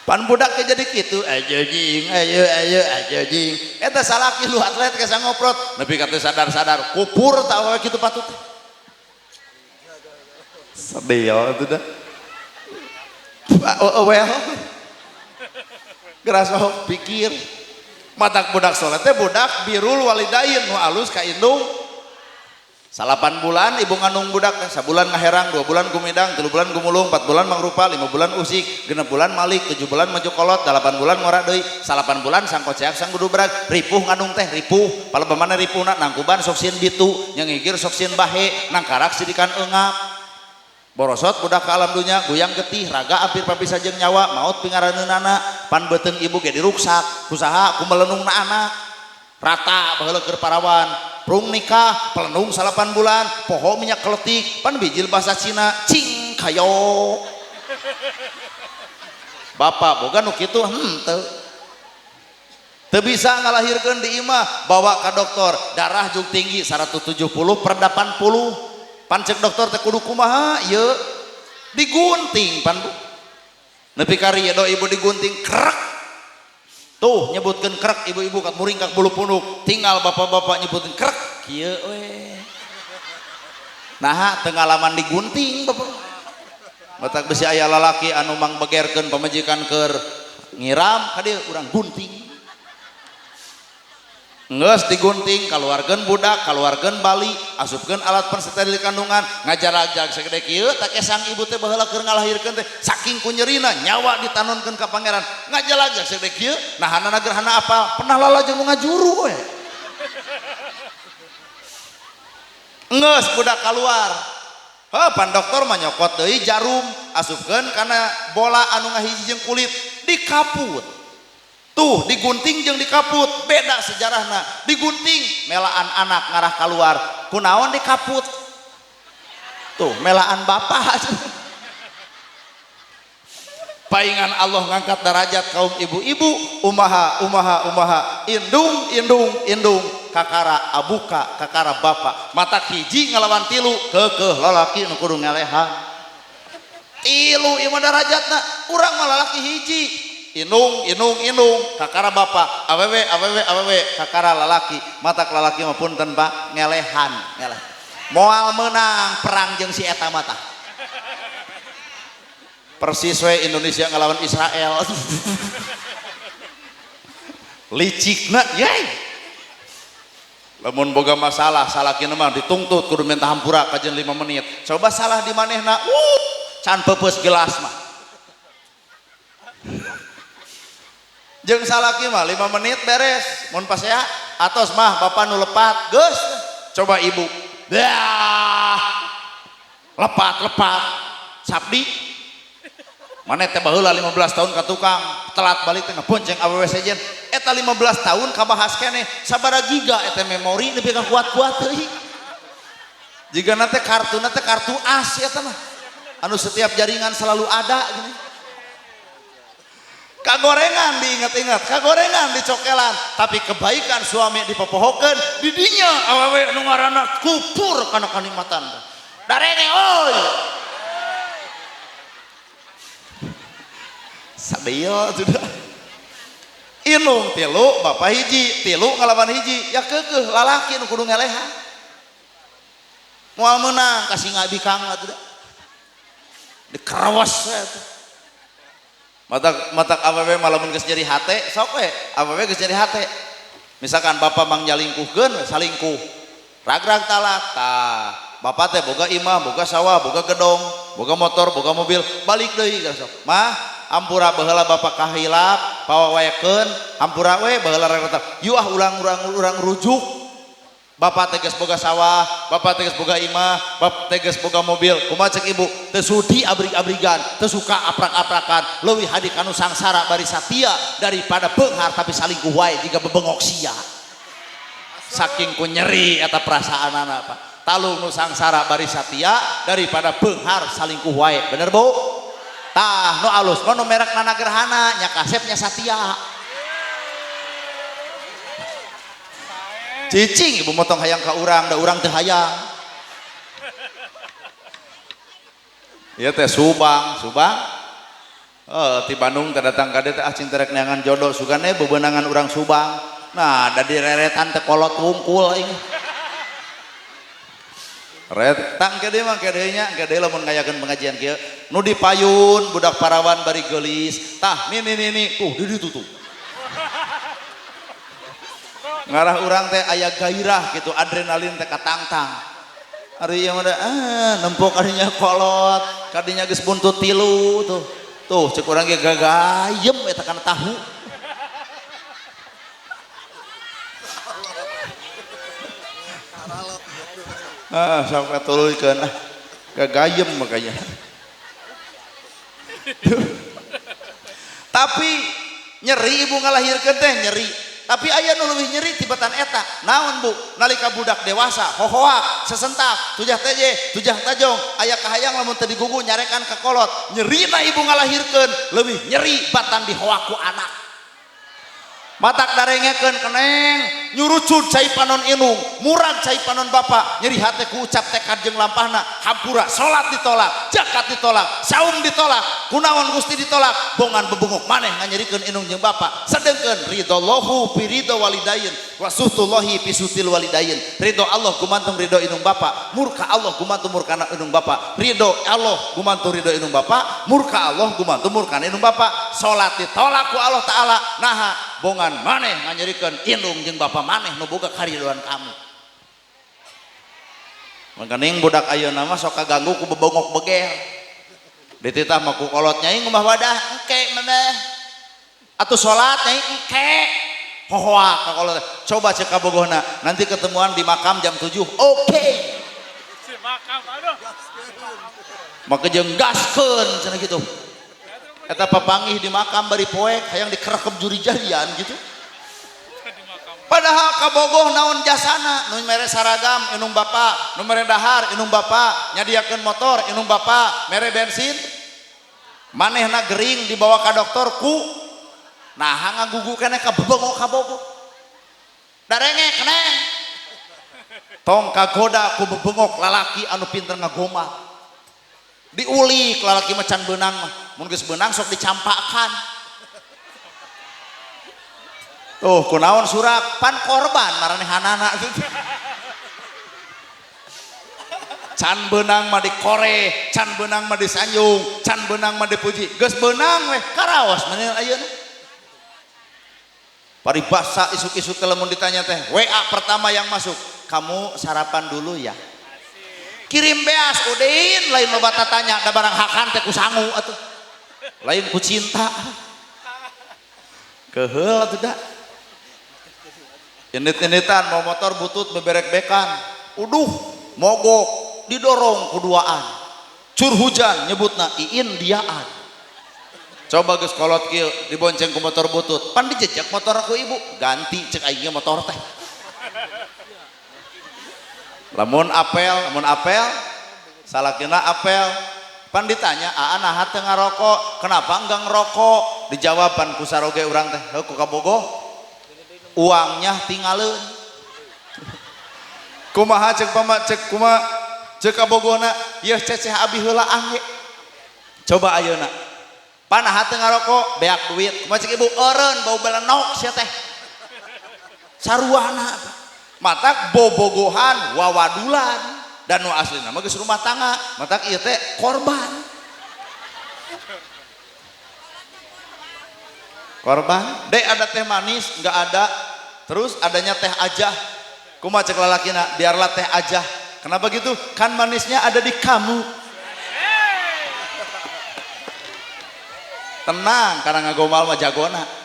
Pan budak teh jadi kitu, ayo jing, ayo ayo ayo jing. Eta salaki lu atlet geus ngoprot, nepi ka teu sadar-sadar, kupur tah we kitu patut. Sedih ya itu dah. Well, geras pikir. Matak budak soleh teh budak birul walidain nu alus ka indung. 8 bulan ibu ngandung budak teh, sabulan ngaherang, 2 bulan gumidang, 3 bulan gumulung, 4 bulan mangrupa, 5 bulan usik, 6 bulan malik, 7 bulan maju kolot, 8 bulan ngora deui, 8 bulan sangkoceak sanggudubrag, ripuh ngandung teh ripuh, palebamana ripuhna nangkuban sok sieun bitu, nyengigir sok sieun bahe, nangkarak sidikan eungap. Borosot budak ke alam dunya, goyang getih, raga hampir papisah jeung nyawa, maut pingaraneunana, pan beuteung ibu ge diruksak, kusaha ku melenungna anak. Rata baheula keur parawan, prung nikah, pelenung 8 bulan, poho minyak keletik, pan bijil bahasa Cina, cing kayo. Bapak boga nu kitu henteu. Teu bisa ngalahirkeun di imah, bawa ka dokter, darah jug tinggi 170/80. Pancek dokter teh kudu kumaha ieu digunting pan bu nepi ka rieu ibu digunting krek tuh nyebutkeun krek ibu-ibu kat muringkak bulu punuk tinggal bapak-bapak nyebutkeun krek kieu we naha teu ngalaman digunting bapak matak besi aya lalaki anu mangbegerkeun pamajikan keur ngiram ka dieu urang gunting. Nges digunting, kaluarkeun budak, kaluarkeun bali, asupkeun alat pensteril kandungan, ngajarajag segede kieu tak kesang ibu teh baheula keur ngalahirkeun teh saking ku nyerina nyawa ditanonkeun ka pangeran, ngajarajag segede kieu nahanana gerhana apal, pernah lalajeng nu ngajuru we. Nges budak kaluar. Heuh pan dokter mah nyokot deui jarum, asupkeun kana bola anu ngahiji jeung kulit, dikaput. Tuh digunting jeung dikaput beda sejarahna, digunting melaan anak ngarah keluar kunaon dikaput tuh melaan bapak. Paingan Allah ngangkat derajat kaum ibu-ibu umaha umaha umaha indung indung indung kakara abuka kakara bapak mata hiji ngalawan tilu kekeh lalaki nu kudu ngelehan tilu ieu mah derajatna urang mah lalaki hiji inung inung inung kakara bapak awewe awewe awewe kakara lalaki matak lalaki mah punten pak ngelehan ngeleh moal menang perang jeung si eta mata persis we Indonesia ngelawan Israel. Licikna yey lamun boga masalah salakina mah dituntut kudu minta hampura kajen 5 menit coba salah di manehna can peupeus gelas mah jeung salaki mah 5 menit beres mun pasea atos mah bapak nu lepat geus coba ibu dah lepat lepat sabdi maneh teh baheula 15 tahun ka tukang telat balik teh ngabonceng awewe sejen eta 15 tahun kabahas keneh sabaraha giga eta memori nepi ka kuat-kuat teuing jigana teh kartuna teh kartu as eta mah anu setiap jaringan selalu ada gini. Kagorengan diingat-ingat, kagorengan dicokelan, tapi kebaikan suami dipopohokeun didinya awewe nu ngaranna kupur kana kanikmatan. Darene oi. Sadaya sudah. Inung tilu bapak hiji, tilu ngalawan hiji, ya keukeuh lalaki nu kudu ngelehan. Moal meunang ka singa bikang atuh da. Dikerewas we atuh. Matak awewe malamun geus nyeri hate sok we awewe geus nyeri hate misalkan bapak mang nyalingkuhkeun salingkuh ragrag talak tah bapak teh boga imah boga sawah boga gedong boga motor boga mobil balik deui ka sok mah ampura baheula bapak kahilap pawawaekeun ampura we baheula ragrag talak yeuh ah urang rujuk bapak tegas boga sawah bapak tegas boga imah bapak tegas boga mobil kumaha cek ibu teu sudi abrig-abrigan teu suka aprak-aprakan leuwih hadi kanu sangsara bari satia daripada beunghar tapi salingkuh wae jiga bebengok sia saking ku nyeri eta perasaanana Pak talung nu sangsara bari satia daripada beunghar salingkuh wae bener Bu tah nu alus mah nu merek nana gerhana nya kasep nya satia. Cicing ibu motong hayang ka urang, da urang teu hayang. Ieu teh Subang, Subang. Ti Bandung teh datang ka dieu teh ah cing terek neangan jodoh sugane bebenangan urang Subang. Nah, da direretan teh kolot wungkul aing. Red tang ke deui mah ke deui nya ke deui lamun ngayakeun pengajian kieu nu dipayun budak parawan bari geulis tah nini nini tuh di ditu tuh ngarah urang teh aya gairah gitu adrenalin teh katangtang ari ieu mah nempok kadinya kolot kadinya geus buntut tilu tuh tuh cek urang ge gagayem eta kana tahu sampai tuluykeun ah gagayem makanya. Tapi nyeri ibu ngalahirkeun teh nyeri. Tapi aya nu leuwih nyeri tibatan eta. Naon bu? Nalika budak dewasa hohoak, sesentak, tujah teje, tujah tajong, aya kahayang lamun teu digugu nyarekan ka kolot. Nyerina ibu ngalahirkeun leuwih nyeri batan dihoak ku anak. Matak darengekeun keneng nyurucud cai panon inung murag cai panon bapak nyeri hate ku ucap tekad jeung lampahna hampura salat ditolak zakat ditolak saum ditolak kunaon Gusti ditolak bongan bebengok maneh nganyerikeun inung jeung bapak sedengkeun ridallahu fi ridho walidain wa suhtullahi fi suhtil walidain ridho Allah gumantung ridho inung bapak murka Allah gumantung murkana inung bapak ridho Allah gumantung ridho inung bapak murka Allah gumantung murkana inung bapak salat ditolak ku Allah taala naha bongan maneh nganyerikeun indung jeung bapa maneh nu boga karidoan kamu. Mangkaning budak ayeuna mah sok kaganggu ku bebongok begel. Dititah mah ku kolot nyai ngumah wadah engke maneh. Atuh salat nyai engke. Hohoa ka kolot. Coba cek kabogohna, nanti ketemuan di makam jam 7. Oke. Si makam aduh. Maka jeung gaskeun cenah kitu. Eta papanggih di makam bari poek hayang dikerekep juri jarian gitu. Padahal kabogoh naon jasana nu mere saragam inung bapa, nu mere dahar inung bapa, nyadiakeun motor inung bapa, mere bensin. Manehna gering dibawa ka dokter ku naha ngagugu keneh ka bebengok kabogoh. Darenge keneng. Tong kagoda ku bebengok lalaki anu pinter ngagoma. Diulik lalaki mah can beunang mah. Mun geus beunang sok dicampakan. Tuh kunaon surak pan korban maranehanana. Can beunang mah dikore, can beunang mah disanjung, can beunang mah dipuji. Geus beunang weh karaos maneh ayeuna. Paribasa isuk-isuk lamun ditanya teh, WA pertama yang masuk, kamu sarapan dulu ya. Kirim beas udin lain loba tatanya da barang hakan teh ku sangu atuh. Lain ku cinta. Keheul atuh da. Indit-inditan mau motor butut beberek-bekan. Uduh, mogok didorong ku duaan. Cur hujan nyebutna iin diaan. Coba geus kolot kieu dibonceng ku motor butut. Pan dijejak motor ku ibu, ganti cek aing motor teh. Lamun apel, salakina apel. Pan ditanya, "Aa naha teu ngarokok? Kenapa enggak ngerokok?" Dijawaban ku saroge urang teh, "Heuh ku kabogoh. Uangnya tinggalin." Kumaha cek pama cek kumaha cek kabogohna, "Yeuh ceceh abi heula angge." Coba ayeuna. Pan naha teu ngarokok, beak duit. Kumaha cek ibu, "Eureun bau belenok sia teh." Saruana matak bobogohan wawadulan dan nu aslina mah geus rumah tangga matak ieu teh korban korban dek ada teh manis nggak ada terus adanya teh aja kumaha cek lalakina biarlah teh aja kenapa gitu kan manisnya ada di kamu tenang karena ngagomal mah jagona.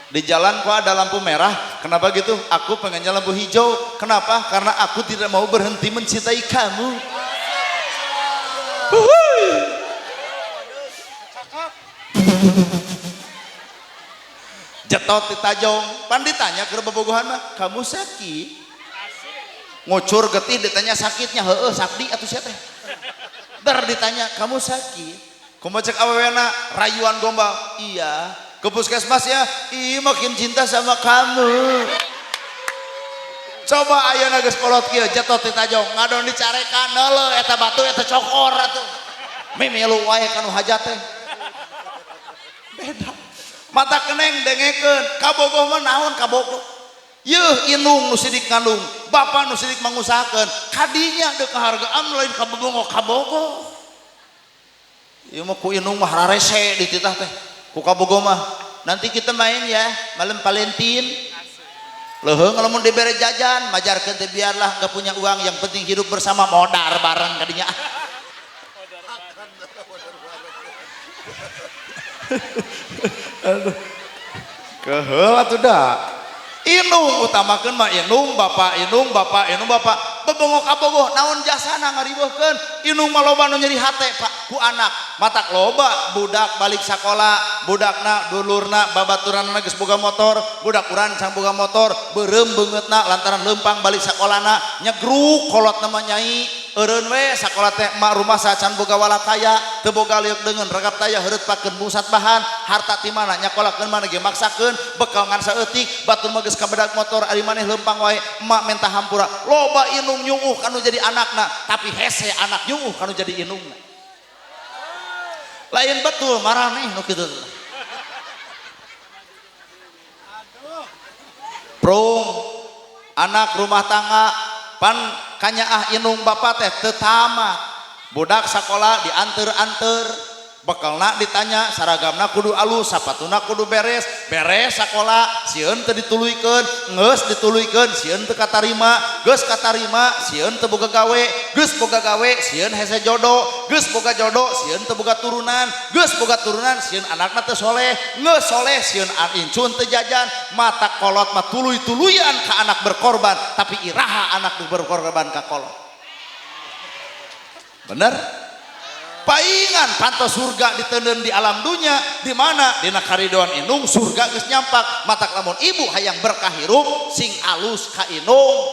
Di jalan kok ada lampu merah, kenapa gitu? Aku pengennya lampu hijau. Kenapa? Karena aku tidak mau berhenti mencintai kamu. Jetot ditajong, pan ditanya ke bobogohan mah, kamu sakit? Ngucur getih ditanya sakitnya, heeh sakdi atuh sia teh. Dar ditanya, kamu sakit? Kumaha cek awewena rayuan gombal? Iya. Ke puskesmas ya, ih makin cinta sama kamu. Coba ayeuna geus kolot kieu jatuh ti tajong, ngadon dicarekan neuleuh eta batu eta cokor atuh. Mimilu wae kanu hajat teh. Beda. Mata keneng dengekeun, kabogoh mah naon kabogoh. Yeuh inung nu sidik ngandung, Bapak nu sidik mangusahakeun kadinya deuk kahargaan lain ka bebongo kabogo. Ieu mah ku indung mah rarese dititah teh ku kabogo mah. Nanti kita main ya malam Valentine. Leuheung lamun dibere jajan majarkeun teh biarlah enggak punya uang yang penting hidup bersama modar bareng kadinya. Aduh. Keheul atuh da. Indung utamakeun mah indung bapak indung bapak indung bapak bebongok kabogoh naon jasana ngariweuhkeun indung mah loba nu nyeri hate Pak ku anak matak loba budak balik sakola budakna dulurna babaturanna geus boga motor budak urang can boga motor beureum beungeutna lantaran leumpang balik sakolana nyegruk kolotna mah nyai eureun we sakola teh emak rumah sacan boga walakaya teu boga lieuk deungeun ragap taya heureut pakeun musat bahan harta ti mana nyakolakeun mana ge maksakeun bekal ngan saeutik batur mah geus kabedag motor ari maneh leumpang wae emak menta hampura loba indung nyuuh kanu jadi anakna tapi hese anak nyuuh kanu jadi indungna lain betul maraneh nu kitu prung anak rumah tangga pan kanyaah indung bapak teh teu tamat budak sakola dianter-anter bekalna ditanya saragamna kudu alus sapatuna kudu beres beres sakola sieun teu dituluykeun geus dituluykeun sieun teu katarima geus katarima sieun teu boga gawe geus boga gawe sieun hese jodoh geus boga jodoh sieun teu boga turunan geus boga turunan sieun anakna teu soleh geus soleh sieun incun teu jajan mata kolot mah tuluy-tuluyan ka anak berkorban tapi iraha anak berkorban ka kolot bener paingan pantos surga diteundeun di alam dunya di mana dina karidoan indung surga geus nyampak matak lamun ibu hayang berkah hirup sing alus ka indung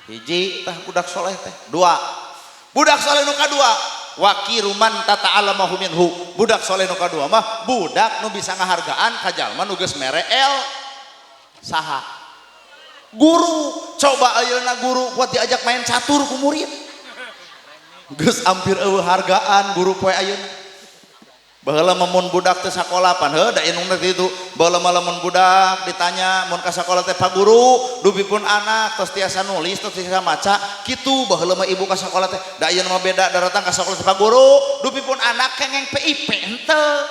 hiji tah budak soleh teh dua budak soleh nu kadua wakiruman tata'allamahu minhu budak soleh nu kadua mah budak nu bisa ngahargaan ka jalma nu geus mere el saha guru coba ayeuna guru kuat diajak main catur ku murid geus hampir eueuh hargaan guru poe ayeuna baheula mah mun budak teh sakola pan heuh da indungna kitu baheula mah lamun budak ditanya mun ka sakola teh Pak Guru dupipun anak tos tiasa nulis tos tiasa maca kitu baheula mah ibu ka sakola teh da ayeuna mah beda daratang ka sakola teh Pak Guru dupipun anak kengeng PIP henteu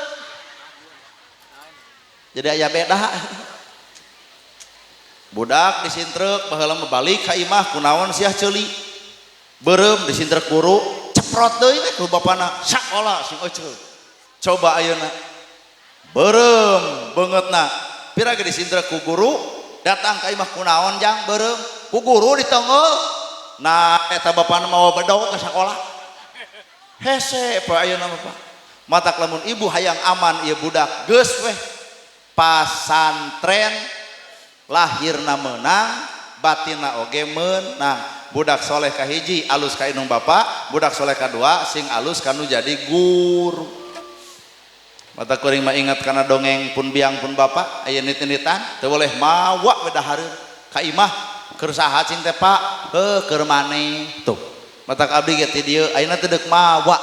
jadi aya beda budak disintrek baheula mah balik ka imah kunaon siah ceuli beureum disintrek guru ceprot deui teh ku bapana sakola sing euceul coba ayeuna beureum beungeutna pira ge disintrek ku guru datang ka imah kunaon jang beureum ku guru ditengeul nah eta bapana mawa bedog ka sakola hese pa ayeuna mah Pak matak lamun ibu hayang aman ieu budak geus weh pasantren lahirna meunang batinna oge meunang budak soleh kahiji alus ka indung bapak budak soleh kadua sing alus kanu jadi guru mata kuring mah ingat kana dongeng pun biang pun bapak aya nit-nitan teu boleh mawa we dahareun ka imah keur saha cing teh Pak heuh keur maneh tuh mata abdi ge ti dieu ayeuna teu deuk mawa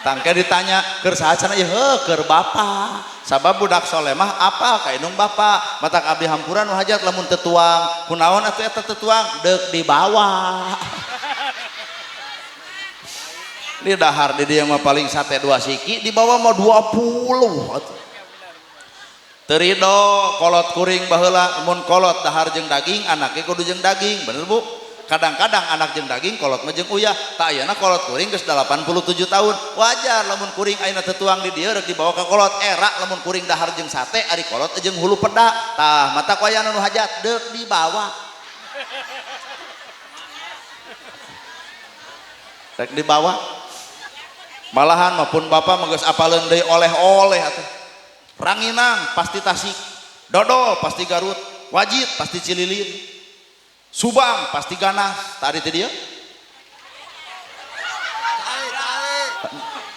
tangke ditanya keur saha cenah ieu heuh keur bapak sabab budak soleh mah apa ka indung bapak matak abdi hampura nu hajat lamun teu tuang kunaon atuh eta teu tuang deuk dibawa di dahar di dieu mah paling sate 2 siki dibawa mah 20 atuh teu rido kolot kuring baheula mun kolot dahar jeung daging anake kudu jeung daging bener Bu kadang-kadang anak jeung daging kolot mah jeung uyah tak ayeuna kolot kuring geus 87 tahun wajar lamun kuring ayeuna teu tuang di dieu rek dibawa ka kolot era lamun kuring dahar jeung sate ari kolot jeung hulu peda tah mata ku aya nu hajat deuk dibawa rek dibawa malahan mah pun bapa mah geus apaleun deui oleh-oleh atuh ranginang pasti Tasik dodol pasti Garut wajit pasti Cililin Subang pasti ganas tadi teh dia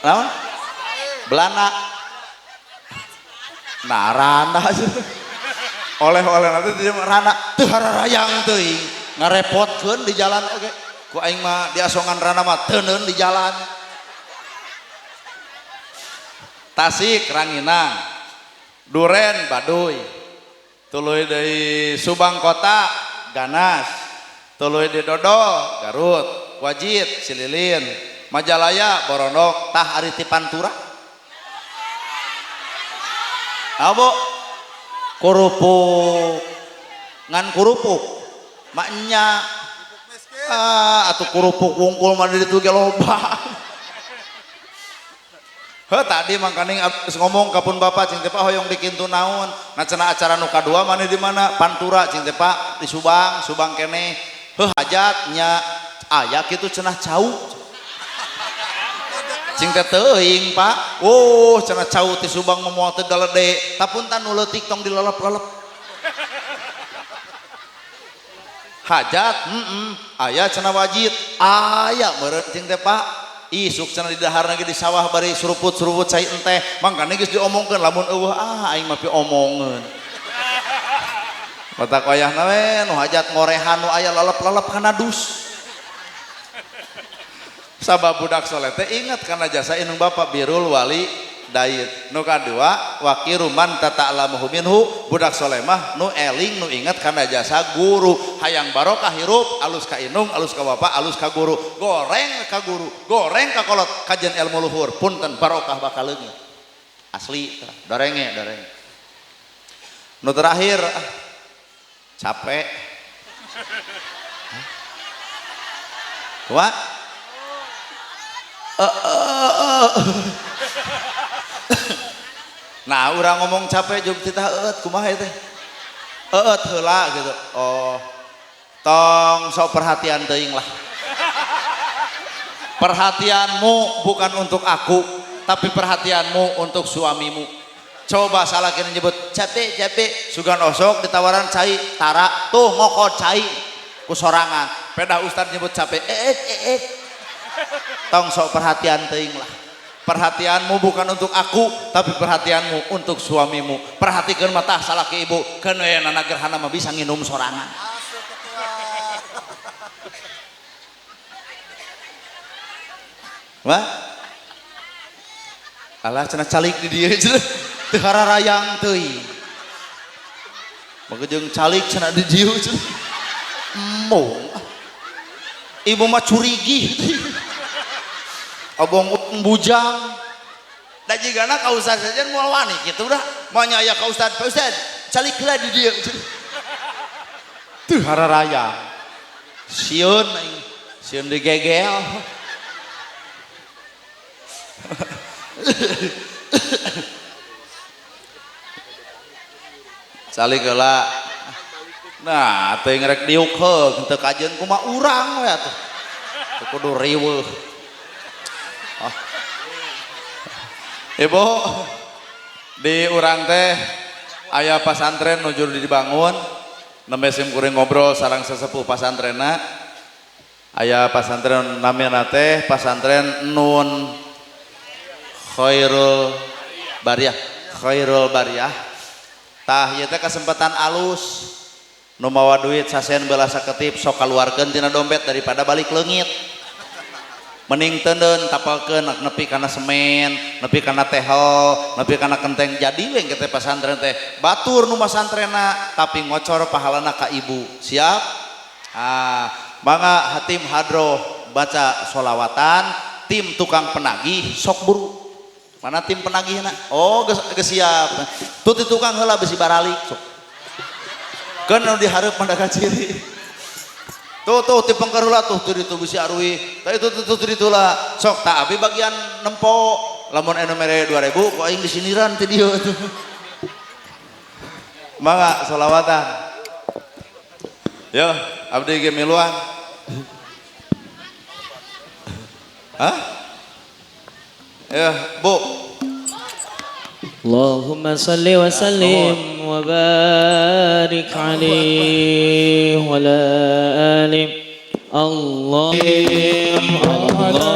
naon Belanda nah rana oleh-oleh nanti dia rana teu hararayang teuing ngarepotkeun di jalan oge ku aing mah diasongan rana mah teuneun di jalan Tasik ranginang duren Baduy tuluy deui Subang kota ganas Tuluy di Dodol Garut, Wajid Cililin, Majalaya Borondong, tah ari ti Pantura. Abo kerupuk ngan kerupuk maknya atuh kerupuk wungkul mah di ditu ge loba. Heuh tadi mangkaning geus ngomong ka pun bapak cing teh Pak hoyong dikintu naon. Nah cenah acara nu kadua maneh di mana? Pantura cing teh Pak di Subang, Subang keneh. Heuh hajat nya aya kitu cenah cau. Cing teh teuing Pak. Oh cenah cau ti Subang mah moal teu galede. Tapuntan nu leutik tong dilelep-lelep. Hajat aya cenah wajib aya meureun cing teh Pak. Isuk cenah di dahar lagi di sawah bari suruput-suruput cai enteh mangkane geus diomongkeun lamun eueuh ah aing mah piomongeun. Matak wayahna we nu hajat ngorehan nu aya lelep-lelep kana dus. Sabab budak soleh teh ingat kana jasa indung bapa birrul wali dait. Nu kadua wakiruman tata'lamuhu minhu, budak soleh mah nu eling nu ingat kana jasa guru. Hayang barokah hirup alus ka indung, alus ka bapa, alus ka guru. Goreng ka guru, goreng ka kolot, kajian ilmu luhur, punten barokah bakal leungit. Asli dorenge dorenge. Nu terakhir capek. Kumaha? Nah, urang ngomong capek jeung titah eueut kumaha ieu teh? Eueut heula gitu. Oh. Tong sok perhatian teuing lah. Perhatianmu bukan untuk aku, tapi perhatianmu untuk suamimu. Coba salah kena nyebut capek capek, sugan osok ditawaran cai tara tuh ngokot cai ku sorangan. Pedah ustad nyebut capek Tong sok perhatian teuing lah. Perhatianmu bukan untuk aku, tapi perhatianmu untuk suamimu. Perhatikan mata salah ke ibu, keun we nana gerhana mah bisa nginum sorangan. Wah, alah cenah calik di dieu cenah teu hararayang teuing. Maka jeung calik cenah di dieu cenah. Embung. Ibu mah curigi. Abong bujang. Da jigana ka ustad saja moal wani kitu dah. Moal aya ka ustad, Pak Ustad, calik heula di dieu. Teu hararayang. Sieun aing, sieun digegel. Calik heula. Nah, teu ngerek diuk heuh, teu kajeun kumaha urang we atuh. Teu kudu riweuh. Ah. Ibu, di urang teh aya pasantren nuju dibangun, nembe sim kuring ngobrol sareng sesepuh pasantrenna. Aya pasantren namina teh pasantren Nun Khairul Bariyah, Khairul Bariyah. Tah ieu teh kesempatan alus nu mawa duit sasen beula saketip sok kaluarkeun tina dompet daripada balik leungit. Mending teuneun tapalkeun nepi kana semen, nepi kana tehel, nepi kana kenteng jadi we engke teh pasantren teh. Batur nu masantrenna tapi ngocor pahalana ka ibu. Siap? Ah, mangga hatim hadroh baca solawatan, tim tukang penagih sok buru. Mana tim penagihna? Oh, geus siap. Tuh ti tukang heula bisi baralik sok. Keun nu dihareup mah da ciri. Tuh tuh ti pengker heula tuh teu ditu bisi arui. Tah itu tuh tuh ditu lah. Sok tah abi bagian nempo lamun anu mere 2000 ku aing disiniran ti dieu tuh. Mangga solawatan. Yo, abdi ge miluan. Hah? Ya, Bu. Allahumma salli wa sallim wa barik alaihi wa ala alihi. Allah ala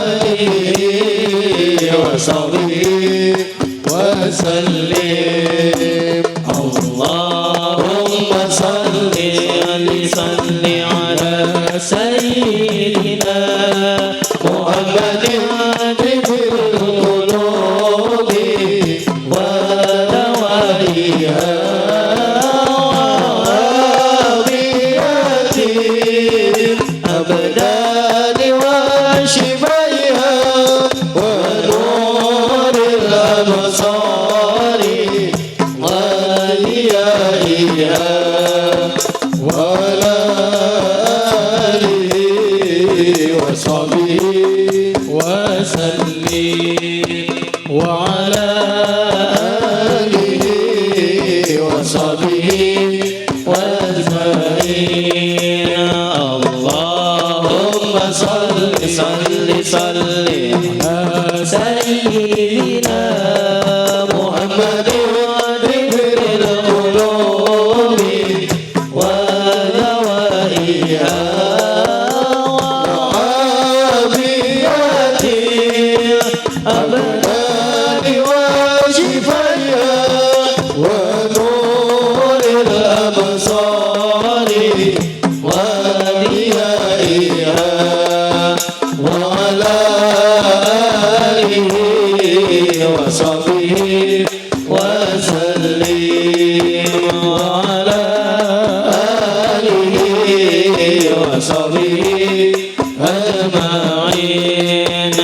alihi wa sahbihi wa sallim. Allahumma salli salli ala sayyidina Muhammadin qulubi wa dawaiha wa afiyatiha وعلى آله وصحبه أجمعين. اللهم صل صل صل على سيدنا محمد طب القلوب ودوائها وعافية الأبدان وشفائها ونور الأبصار وضيائها وعلى آله وصحبه وسلم وعلى آله وصحبه أجمعين.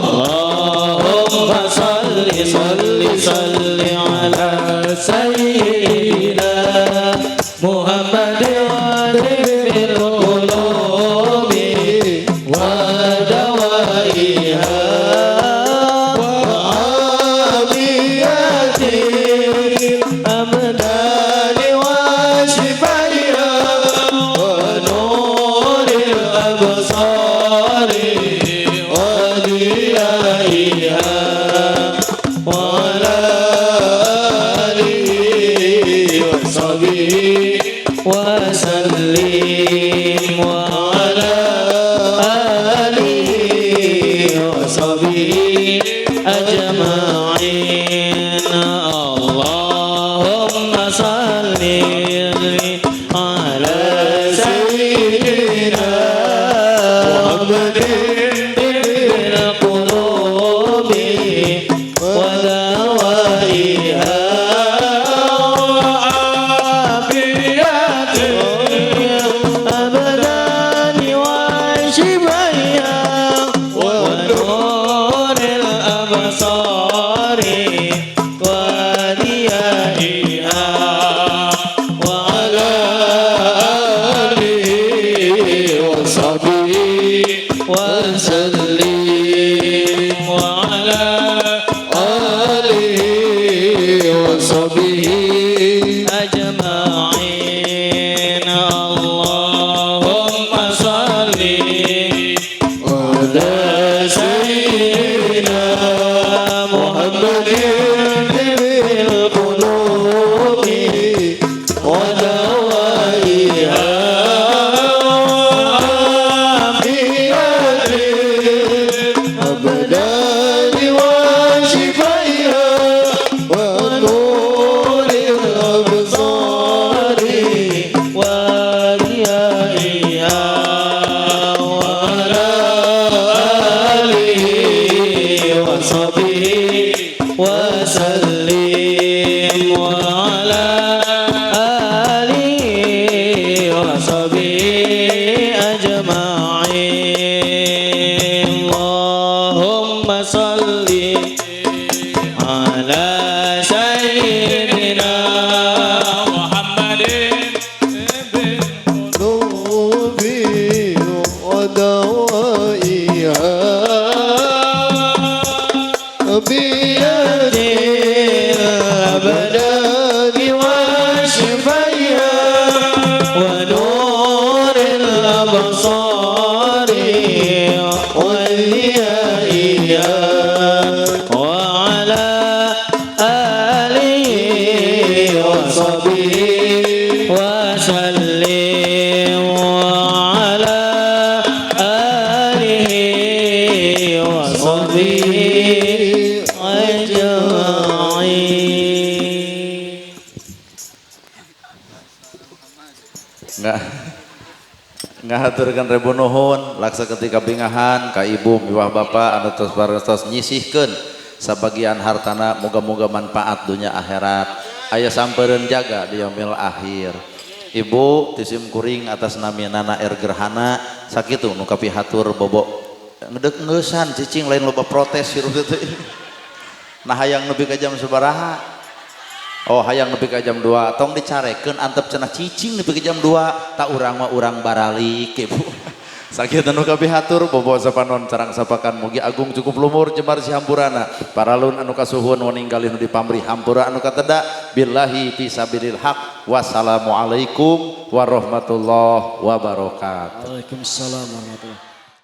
اللهم صل صل صل على سيدنا محمد طب القلوب ودوائها وعافية الأبدان وشفائها ونور الأبصار وضيائها وعلى آله وصحبه وسلم وعلى آله وصحبه أجمعين. اللهم صل على سيدنا محمد طب القلوب ودوائها وعافية الأبدان وشفائها ونور الأبصار وضيائها وعلى آله وصحبه وسلم وعلى آله وصحبه أجمعين. اللهم صل على سيدنا محمد طب القلوب ودوائها وعافية الأبدان وشفائها ونور الأبصار وضيائها وعلى آله وصحبه وسلم وعلى آله وصحبه أجمعين. اللهم صل على سيدنا محمد القلوب ودوائها بيد الأبدان وشفائها ونور الأبصار وضيائها وعلى آله وصحبه وسلم وعلى آله وصحبه أجمعين. Nggak ngahaturkeun ribu nuhun laksa ketika bingahan ka ibu miwah bapak anu tos parantos nyisihkeun sabagian hartana, moga-moga manfaat dunia akhirat, aya sampereun jaga di yaumil akhir. Ibu ti sim kuring atas nami Nana R Gerhana sakitu nu kapihatur. Bobo ngedek ngeusan cicing, lain loba protes hirup teh. Nah, hayang nepi ka jam sabaraha? Oh, hayang nepi ka jam 2. Tong dicarekeun, antep cenah cicing nepi ka jam 2. Tak urang mah urang baralik, ibu. Sakit anu kapihatur bobo sapanon carang sapakan mugi agung cukup lumur jembar si hampurana paralun anu kasuhun waninggalih nu dipamrih hampura anu kateda billahi fisabilil haq. Wassalamualaikum warahmatullahi wabarakatuh. Waalaikumsalam warahmatullahi.